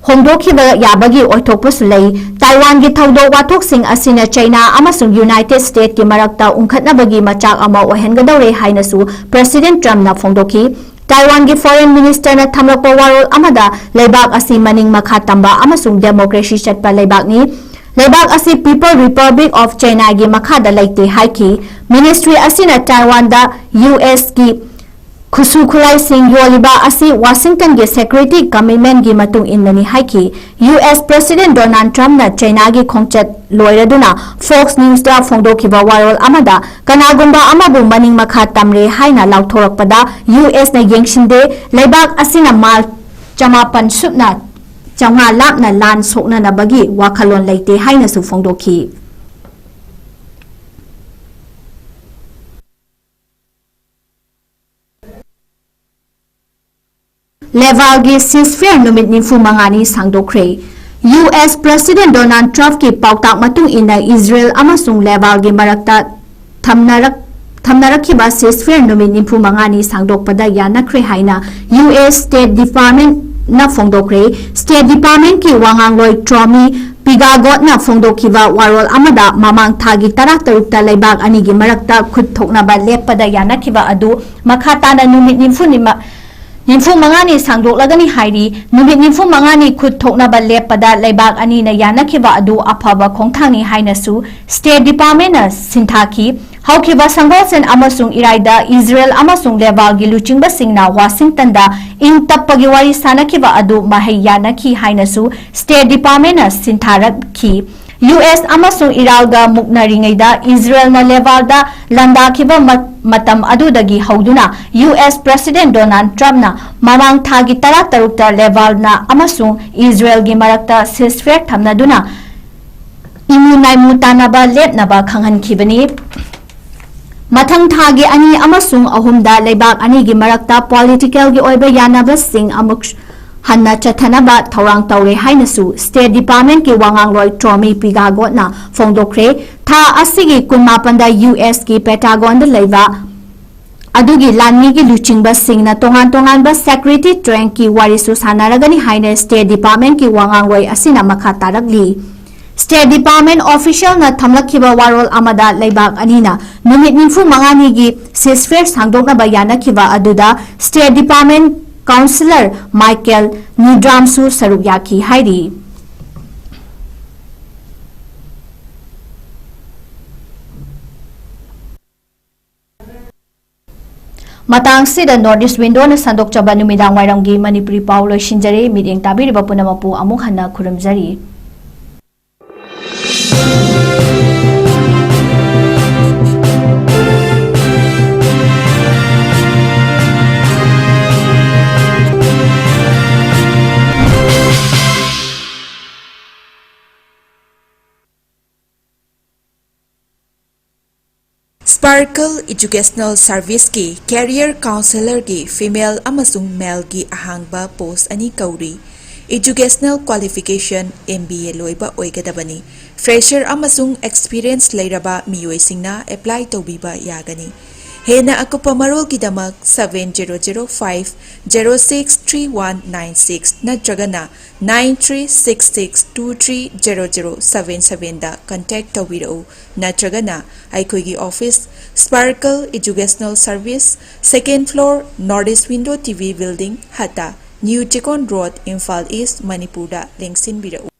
ꯍꯣꯡꯗꯣꯛꯈꯤꯕ ꯌꯥꯕꯒꯤ ꯑꯣꯏꯊꯣꯛꯄꯁꯨ ꯂꯩ꯫ ꯇꯥꯏꯋꯥꯟꯒꯤ ꯊꯧꯗꯣꯛ ꯋꯥꯊꯣꯛꯁꯤꯡ ꯑꯁꯤꯅ ꯆꯩꯅꯥ ꯑꯃꯁꯨꯡ United Statesꯀꯤ ꯃꯔꯛꯇ ꯎꯪꯈꯠꯅꯕꯒꯤ ꯃꯆꯥꯛ ꯑꯃ ꯑꯣꯏꯍꯟꯒꯗꯧꯔꯦ ꯍꯥꯏꯅꯁꯨ President Trumpꯅ ꯐꯣꯡꯗꯣꯛꯈꯤ꯫ ꯇꯥꯏꯋꯥꯟꯒꯤ Foreign Ministerꯅ ꯊꯝꯂꯛꯄ ꯋꯥꯔꯣꯜ ꯑꯃꯗ, ꯂꯩꯕꯥꯛ ꯑꯁꯤ ꯃꯅꯤꯡ ꯃꯈꯥ ꯇꯝꯕ ꯑꯃꯁꯨꯡ democracy ꯆꯠꯄ ꯂꯩꯕꯥꯛꯅꯤ꯫ ꯂꯩꯕꯥꯛ ꯑꯁꯤ People Republic of Chinaꯒꯤ ꯃꯈꯥꯗ ꯂꯩꯇꯦ ꯍꯥꯏꯈꯤ꯫ Ministry ꯑꯁꯤꯅ ꯇꯥꯏꯋꯥꯟꯗ ꯌꯨ ꯑꯦꯁꯀꯤ ꯈꯨꯠꯁꯨ ꯈꯨꯠꯂꯥꯏꯁꯤꯡ ꯌꯣꯜꯂꯤꯕ ꯑꯁꯤ Washingtonꯒꯤ security commitmentꯀꯤ ꯃꯇꯨꯡ ꯏꯟꯅꯅꯤ ꯍꯥꯏꯈꯤ꯫ ꯌꯨ ꯑꯦꯁ President Donald Trumpꯅ ꯆꯩꯅꯥꯒꯤ ꯈꯣꯡꯆꯠ ꯂꯣꯏꯔꯗꯨꯅ Fox Newsꯇ ꯐꯣꯡꯗꯣꯛꯈꯤꯕ ꯋꯥꯔꯣꯜ ꯑꯃꯗ, ꯀꯅꯥꯒꯨꯝꯕ ꯑꯃꯕꯨ ꯃꯅꯤꯡ ꯃꯈꯥ ꯇꯝꯔꯦ ꯍꯥꯏꯅ ꯂꯥꯎꯊꯣꯔꯛꯄꯗ ꯌꯨ ꯑꯦꯁꯅ ꯌꯦꯡꯁꯤꯟꯗꯦ, ꯂꯩꯕꯥꯛ ꯑꯁꯤꯅ ꯃꯥꯏꯜ ꯆꯃꯥꯄꯟ ꯁꯨꯞꯅ ꯆꯥꯝꯃꯉꯥ ꯂꯥꯞꯅ ꯂꯥꯟ ꯁꯣꯛꯅꯅꯕꯒꯤ ꯋꯥꯈꯜꯂꯣꯟ ꯂꯩꯇꯦ ꯍꯥꯏꯅꯁꯨ ꯐꯣꯡꯗꯣꯛꯈꯤ꯫ ꯂꯦꯕꯥꯟꯒꯤ ceasefire ꯅꯨꯃꯤꯠ ꯅꯤꯐꯨ ꯃꯉꯥꯅꯤ ꯁꯥꯡꯗꯣꯛꯈ꯭ꯔꯦ꯫ ꯌꯨ ꯑꯦꯁ President Donald Trumpꯀꯤ ꯄꯥꯎꯇꯥꯛ ꯃꯇꯨꯡ ꯏꯟꯅ ꯏꯖꯔꯦꯜ ꯑꯃꯁꯨꯡ ꯂꯦꯕꯥꯟꯒꯤ ꯃꯔꯛꯇ ꯊꯝꯅꯔꯛ-, ꯊꯝꯅꯔꯛꯈꯤꯕ ceasefire ꯅꯨꯃꯤꯠ ꯅꯤꯐꯨ ꯃꯉꯥꯅꯤ ꯁꯥꯡꯗꯣꯛꯄꯗ ꯌꯥꯅꯈ꯭ꯔꯦ ꯍꯥꯏꯅ ꯌꯨ ꯑꯦꯁ State Departmentꯅ ꯐꯣꯡꯗꯣꯛꯈ꯭ꯔꯦ꯫ State Departmentꯀꯤ ꯋꯥꯉꯥꯡꯂꯣꯏ Tommy Pigagottꯅ ꯐꯣꯡꯗꯣꯛꯈꯤꯕ ꯋꯥꯔꯣꯜ ꯑꯃꯗ, ꯃꯃꯥꯡ ꯊꯥꯒꯤ ꯇꯔꯥꯇꯔꯨꯛꯇ ꯂꯩꯕꯥꯛ ꯑꯅꯤꯒꯤ ꯃꯔꯛꯇ ꯈꯨꯠ ꯊꯣꯛꯅꯕ ꯂꯦꯞꯄꯗ ꯌꯥꯅꯈꯤꯕ ꯑꯗꯨ ꯃꯈꯥ ꯇꯥꯅ ꯅꯨꯃꯤꯠ ꯅꯤꯐꯨꯅꯤ ꯃ-, ꯅꯤꯐꯨ ꯃꯉꯥꯅꯤ ꯁꯥꯡꯗꯣꯛꯂꯒꯅꯤ ꯍꯥꯏꯔꯤ꯫ ꯅꯨꯃꯤꯠ ꯅꯤꯐꯨ ꯃꯉꯥꯅꯤ ꯈꯨꯠ ꯊꯣꯛꯅꯕ ꯂꯦꯞꯄꯗ ꯂꯩꯕꯥꯛ ꯑꯅꯤꯅ ꯌꯥꯅꯈꯤꯕ ꯑꯗꯨ ꯑꯐꯕ ꯈꯣꯡꯊꯥꯡꯅꯤ ꯍꯥꯏꯅꯁꯨ State Department ꯅ ꯁꯤꯟꯊꯥꯈꯤ꯫ ꯍꯧꯈꯤꯕ ꯁꯪꯒꯣꯜꯁꯦꯟ ꯑꯃꯁꯨꯡ ꯏꯔꯥꯏꯗ ꯏꯖꯔꯦꯜ ꯑꯃꯁꯨꯡ ꯂꯦꯕꯥꯜꯒꯤ ꯂꯨꯆꯤꯡꯕꯁꯤꯡꯅ ꯋꯥꯁꯤꯡꯇꯟꯗ ꯏꯪ ꯇꯞꯄꯒꯤ ꯋꯥꯔꯤ ꯁꯥꯅꯈꯤꯕ ꯑꯗꯨ ꯃꯍꯩ ꯌꯥꯅꯈꯤ ꯍꯥꯏꯅꯁꯨ State Department ꯅ ꯁꯤꯟꯊꯥꯔꯛꯈꯤ꯫ ꯌꯨ ꯑꯦꯁ ꯑꯃꯁꯨꯡ ꯏꯔꯥꯜꯒ ꯃꯨꯛꯅꯔꯤꯉꯩꯗ ꯏꯖꯔꯦꯜꯅ ꯂꯦꯕꯥꯜꯗ ꯂꯥꯟꯗꯥꯈꯤꯕ ꯃ-, ꯃꯇꯝ ꯑꯗꯨꯗꯒꯤ ꯍꯧꯗꯨꯅ U S President Donald Trump ꯅ ꯃꯃꯥꯡ ꯊꯥꯒꯤ ꯇꯔꯥꯇꯔꯨꯛꯇ ꯂꯦꯕꯥꯜꯅ ꯑꯃꯁꯨꯡ ꯏꯖꯔꯦꯜꯒꯤ ꯃꯔꯛꯇ ceasefire ꯊꯝꯅꯗꯨꯅ ꯏꯃꯨ ꯅꯥꯏꯃꯨ ꯇꯥꯟꯅꯕ ꯂꯦꯞꯅꯕ ꯈꯪꯍꯟꯈꯤꯕꯅꯤ꯫ ꯃꯊꯪ ꯊꯥꯒꯤ ꯑꯅꯤ ꯑꯃꯁꯨꯡ ꯑꯍꯨꯝꯗ ꯂꯩꯕꯥꯛ ꯑꯅꯤꯒꯤ ꯃꯔꯛꯇ political ꯒꯤ ꯑꯣꯏꯕ ꯌꯥꯅꯕꯁꯤꯡ ꯑꯃꯨꯛ ꯍꯟꯅ ꯆꯠꯊꯅꯕ ꯊꯧꯔꯥꯡ ꯇꯧꯔꯦ ꯍꯥꯏꯅꯁꯨ State Department ꯀꯤ ꯋꯥꯉꯥꯡꯂꯣꯏ Tommy Pigagot ꯅ ꯐꯣꯡꯗꯣꯛꯈ꯭ꯔꯦ꯫ ꯊꯥ ꯑꯁꯤꯒꯤ ꯀꯨꯟꯃꯥꯄꯟꯗ ꯌꯨ ꯑꯦꯁ ꯀꯤ Pentagon ꯗ ꯂꯩꯕ ꯑꯗꯨꯒꯤ ꯂꯥꯟꯃꯤꯒꯤ ꯂꯨꯆꯤꯡꯕꯁꯤꯡꯅ ꯇꯣꯉꯥꯟ ꯇꯣꯉꯥꯟꯕ security ꯊꯧꯔꯥꯡꯒꯤ ꯋꯥꯔꯤꯁꯨ ꯁꯥꯟꯅꯔꯒꯅꯤ ꯍꯥꯏꯅ State Department ꯀꯤ ꯋꯥꯉꯥꯡꯂꯣꯏ ꯑꯁꯤꯅ ꯃꯈꯥ ꯇꯥꯔꯛꯂꯤ꯫ State Department official ꯅ ꯊꯝꯂꯛꯈꯤꯕ ꯋꯥꯔꯣꯜ ꯑꯃꯗ ꯂꯩꯕꯥꯛ ꯑꯅꯤꯅ ꯅꯨꯃꯤꯠ ꯅꯤꯐꯨ ꯃꯉꯥꯅꯤꯒꯤ ceasefire ꯁꯥꯡꯗꯣꯛꯅꯕ ꯌꯥꯅꯈꯤꯕ ꯑꯗꯨꯗ State Department Counselor Michael Needham ꯁꯨ ꯁꯔꯨꯛ ꯌꯥꯈꯤ ꯍꯥꯏꯔꯤ꯫ ꯃꯇꯥꯡꯁꯤꯗ North East Window ꯅ ꯁꯟꯗꯣꯛꯆꯕ ꯅꯨꯃꯤꯗꯥꯡ ꯋꯥꯏꯔꯝꯒꯤ ꯃꯅꯤꯄꯨꯔꯤ ꯄꯥꯎ ꯂꯣꯏꯁꯤꯟꯖꯔꯦ꯫ ꯃꯤꯠꯌꯦꯡ ꯇꯥꯕꯤꯔꯤꯕ ꯄꯨꯝꯅꯃꯛꯄꯨ ꯑꯃꯨꯛ ꯍꯟꯅ ꯈꯨꯔꯨꯝꯖꯔꯤ꯫ Sparkle Educational Service ꯀꯤ Career Counselor ꯒꯤ female ꯑꯃꯁꯨꯡ male ꯒꯤ ꯑꯍꯥꯡꯕ post ꯑꯅꯤ ꯀꯧꯔꯤ꯫ Educational qualification M B A ꯂꯣꯏꯕ ꯑꯣꯏꯒꯗꯕꯅꯤ꯫ Fresher ꯑꯃꯁꯨꯡ experience ꯂꯩꯔꯕ ꯃꯤꯑꯣꯏꯁꯤꯡꯅ apply ꯇꯧꯕꯤꯕ ꯌꯥꯒꯅꯤ꯫ ꯍꯦꯟꯅ ꯑꯀꯨꯞꯄ ꯃꯔꯣꯜꯒꯤꯗꯃꯛ seven zero zero five zero six three one nine six ꯅꯠꯇ꯭ꯔꯒꯅ nine three six six two three zero zero seven seven ꯗ contact ꯇꯧꯕꯤꯔꯛꯎ, ꯅꯠꯇ꯭ꯔꯒꯅ ꯑꯩꯈꯣꯏꯒꯤ office, Sparkle Educational Service, second floor, North East Window T V Building, ꯍꯠꯇ, New Chekon Road, Imphal east, ꯃꯅꯤꯄꯨꯔꯗ ꯂꯦꯡꯁꯤꯟꯕꯤꯔꯛꯎ꯫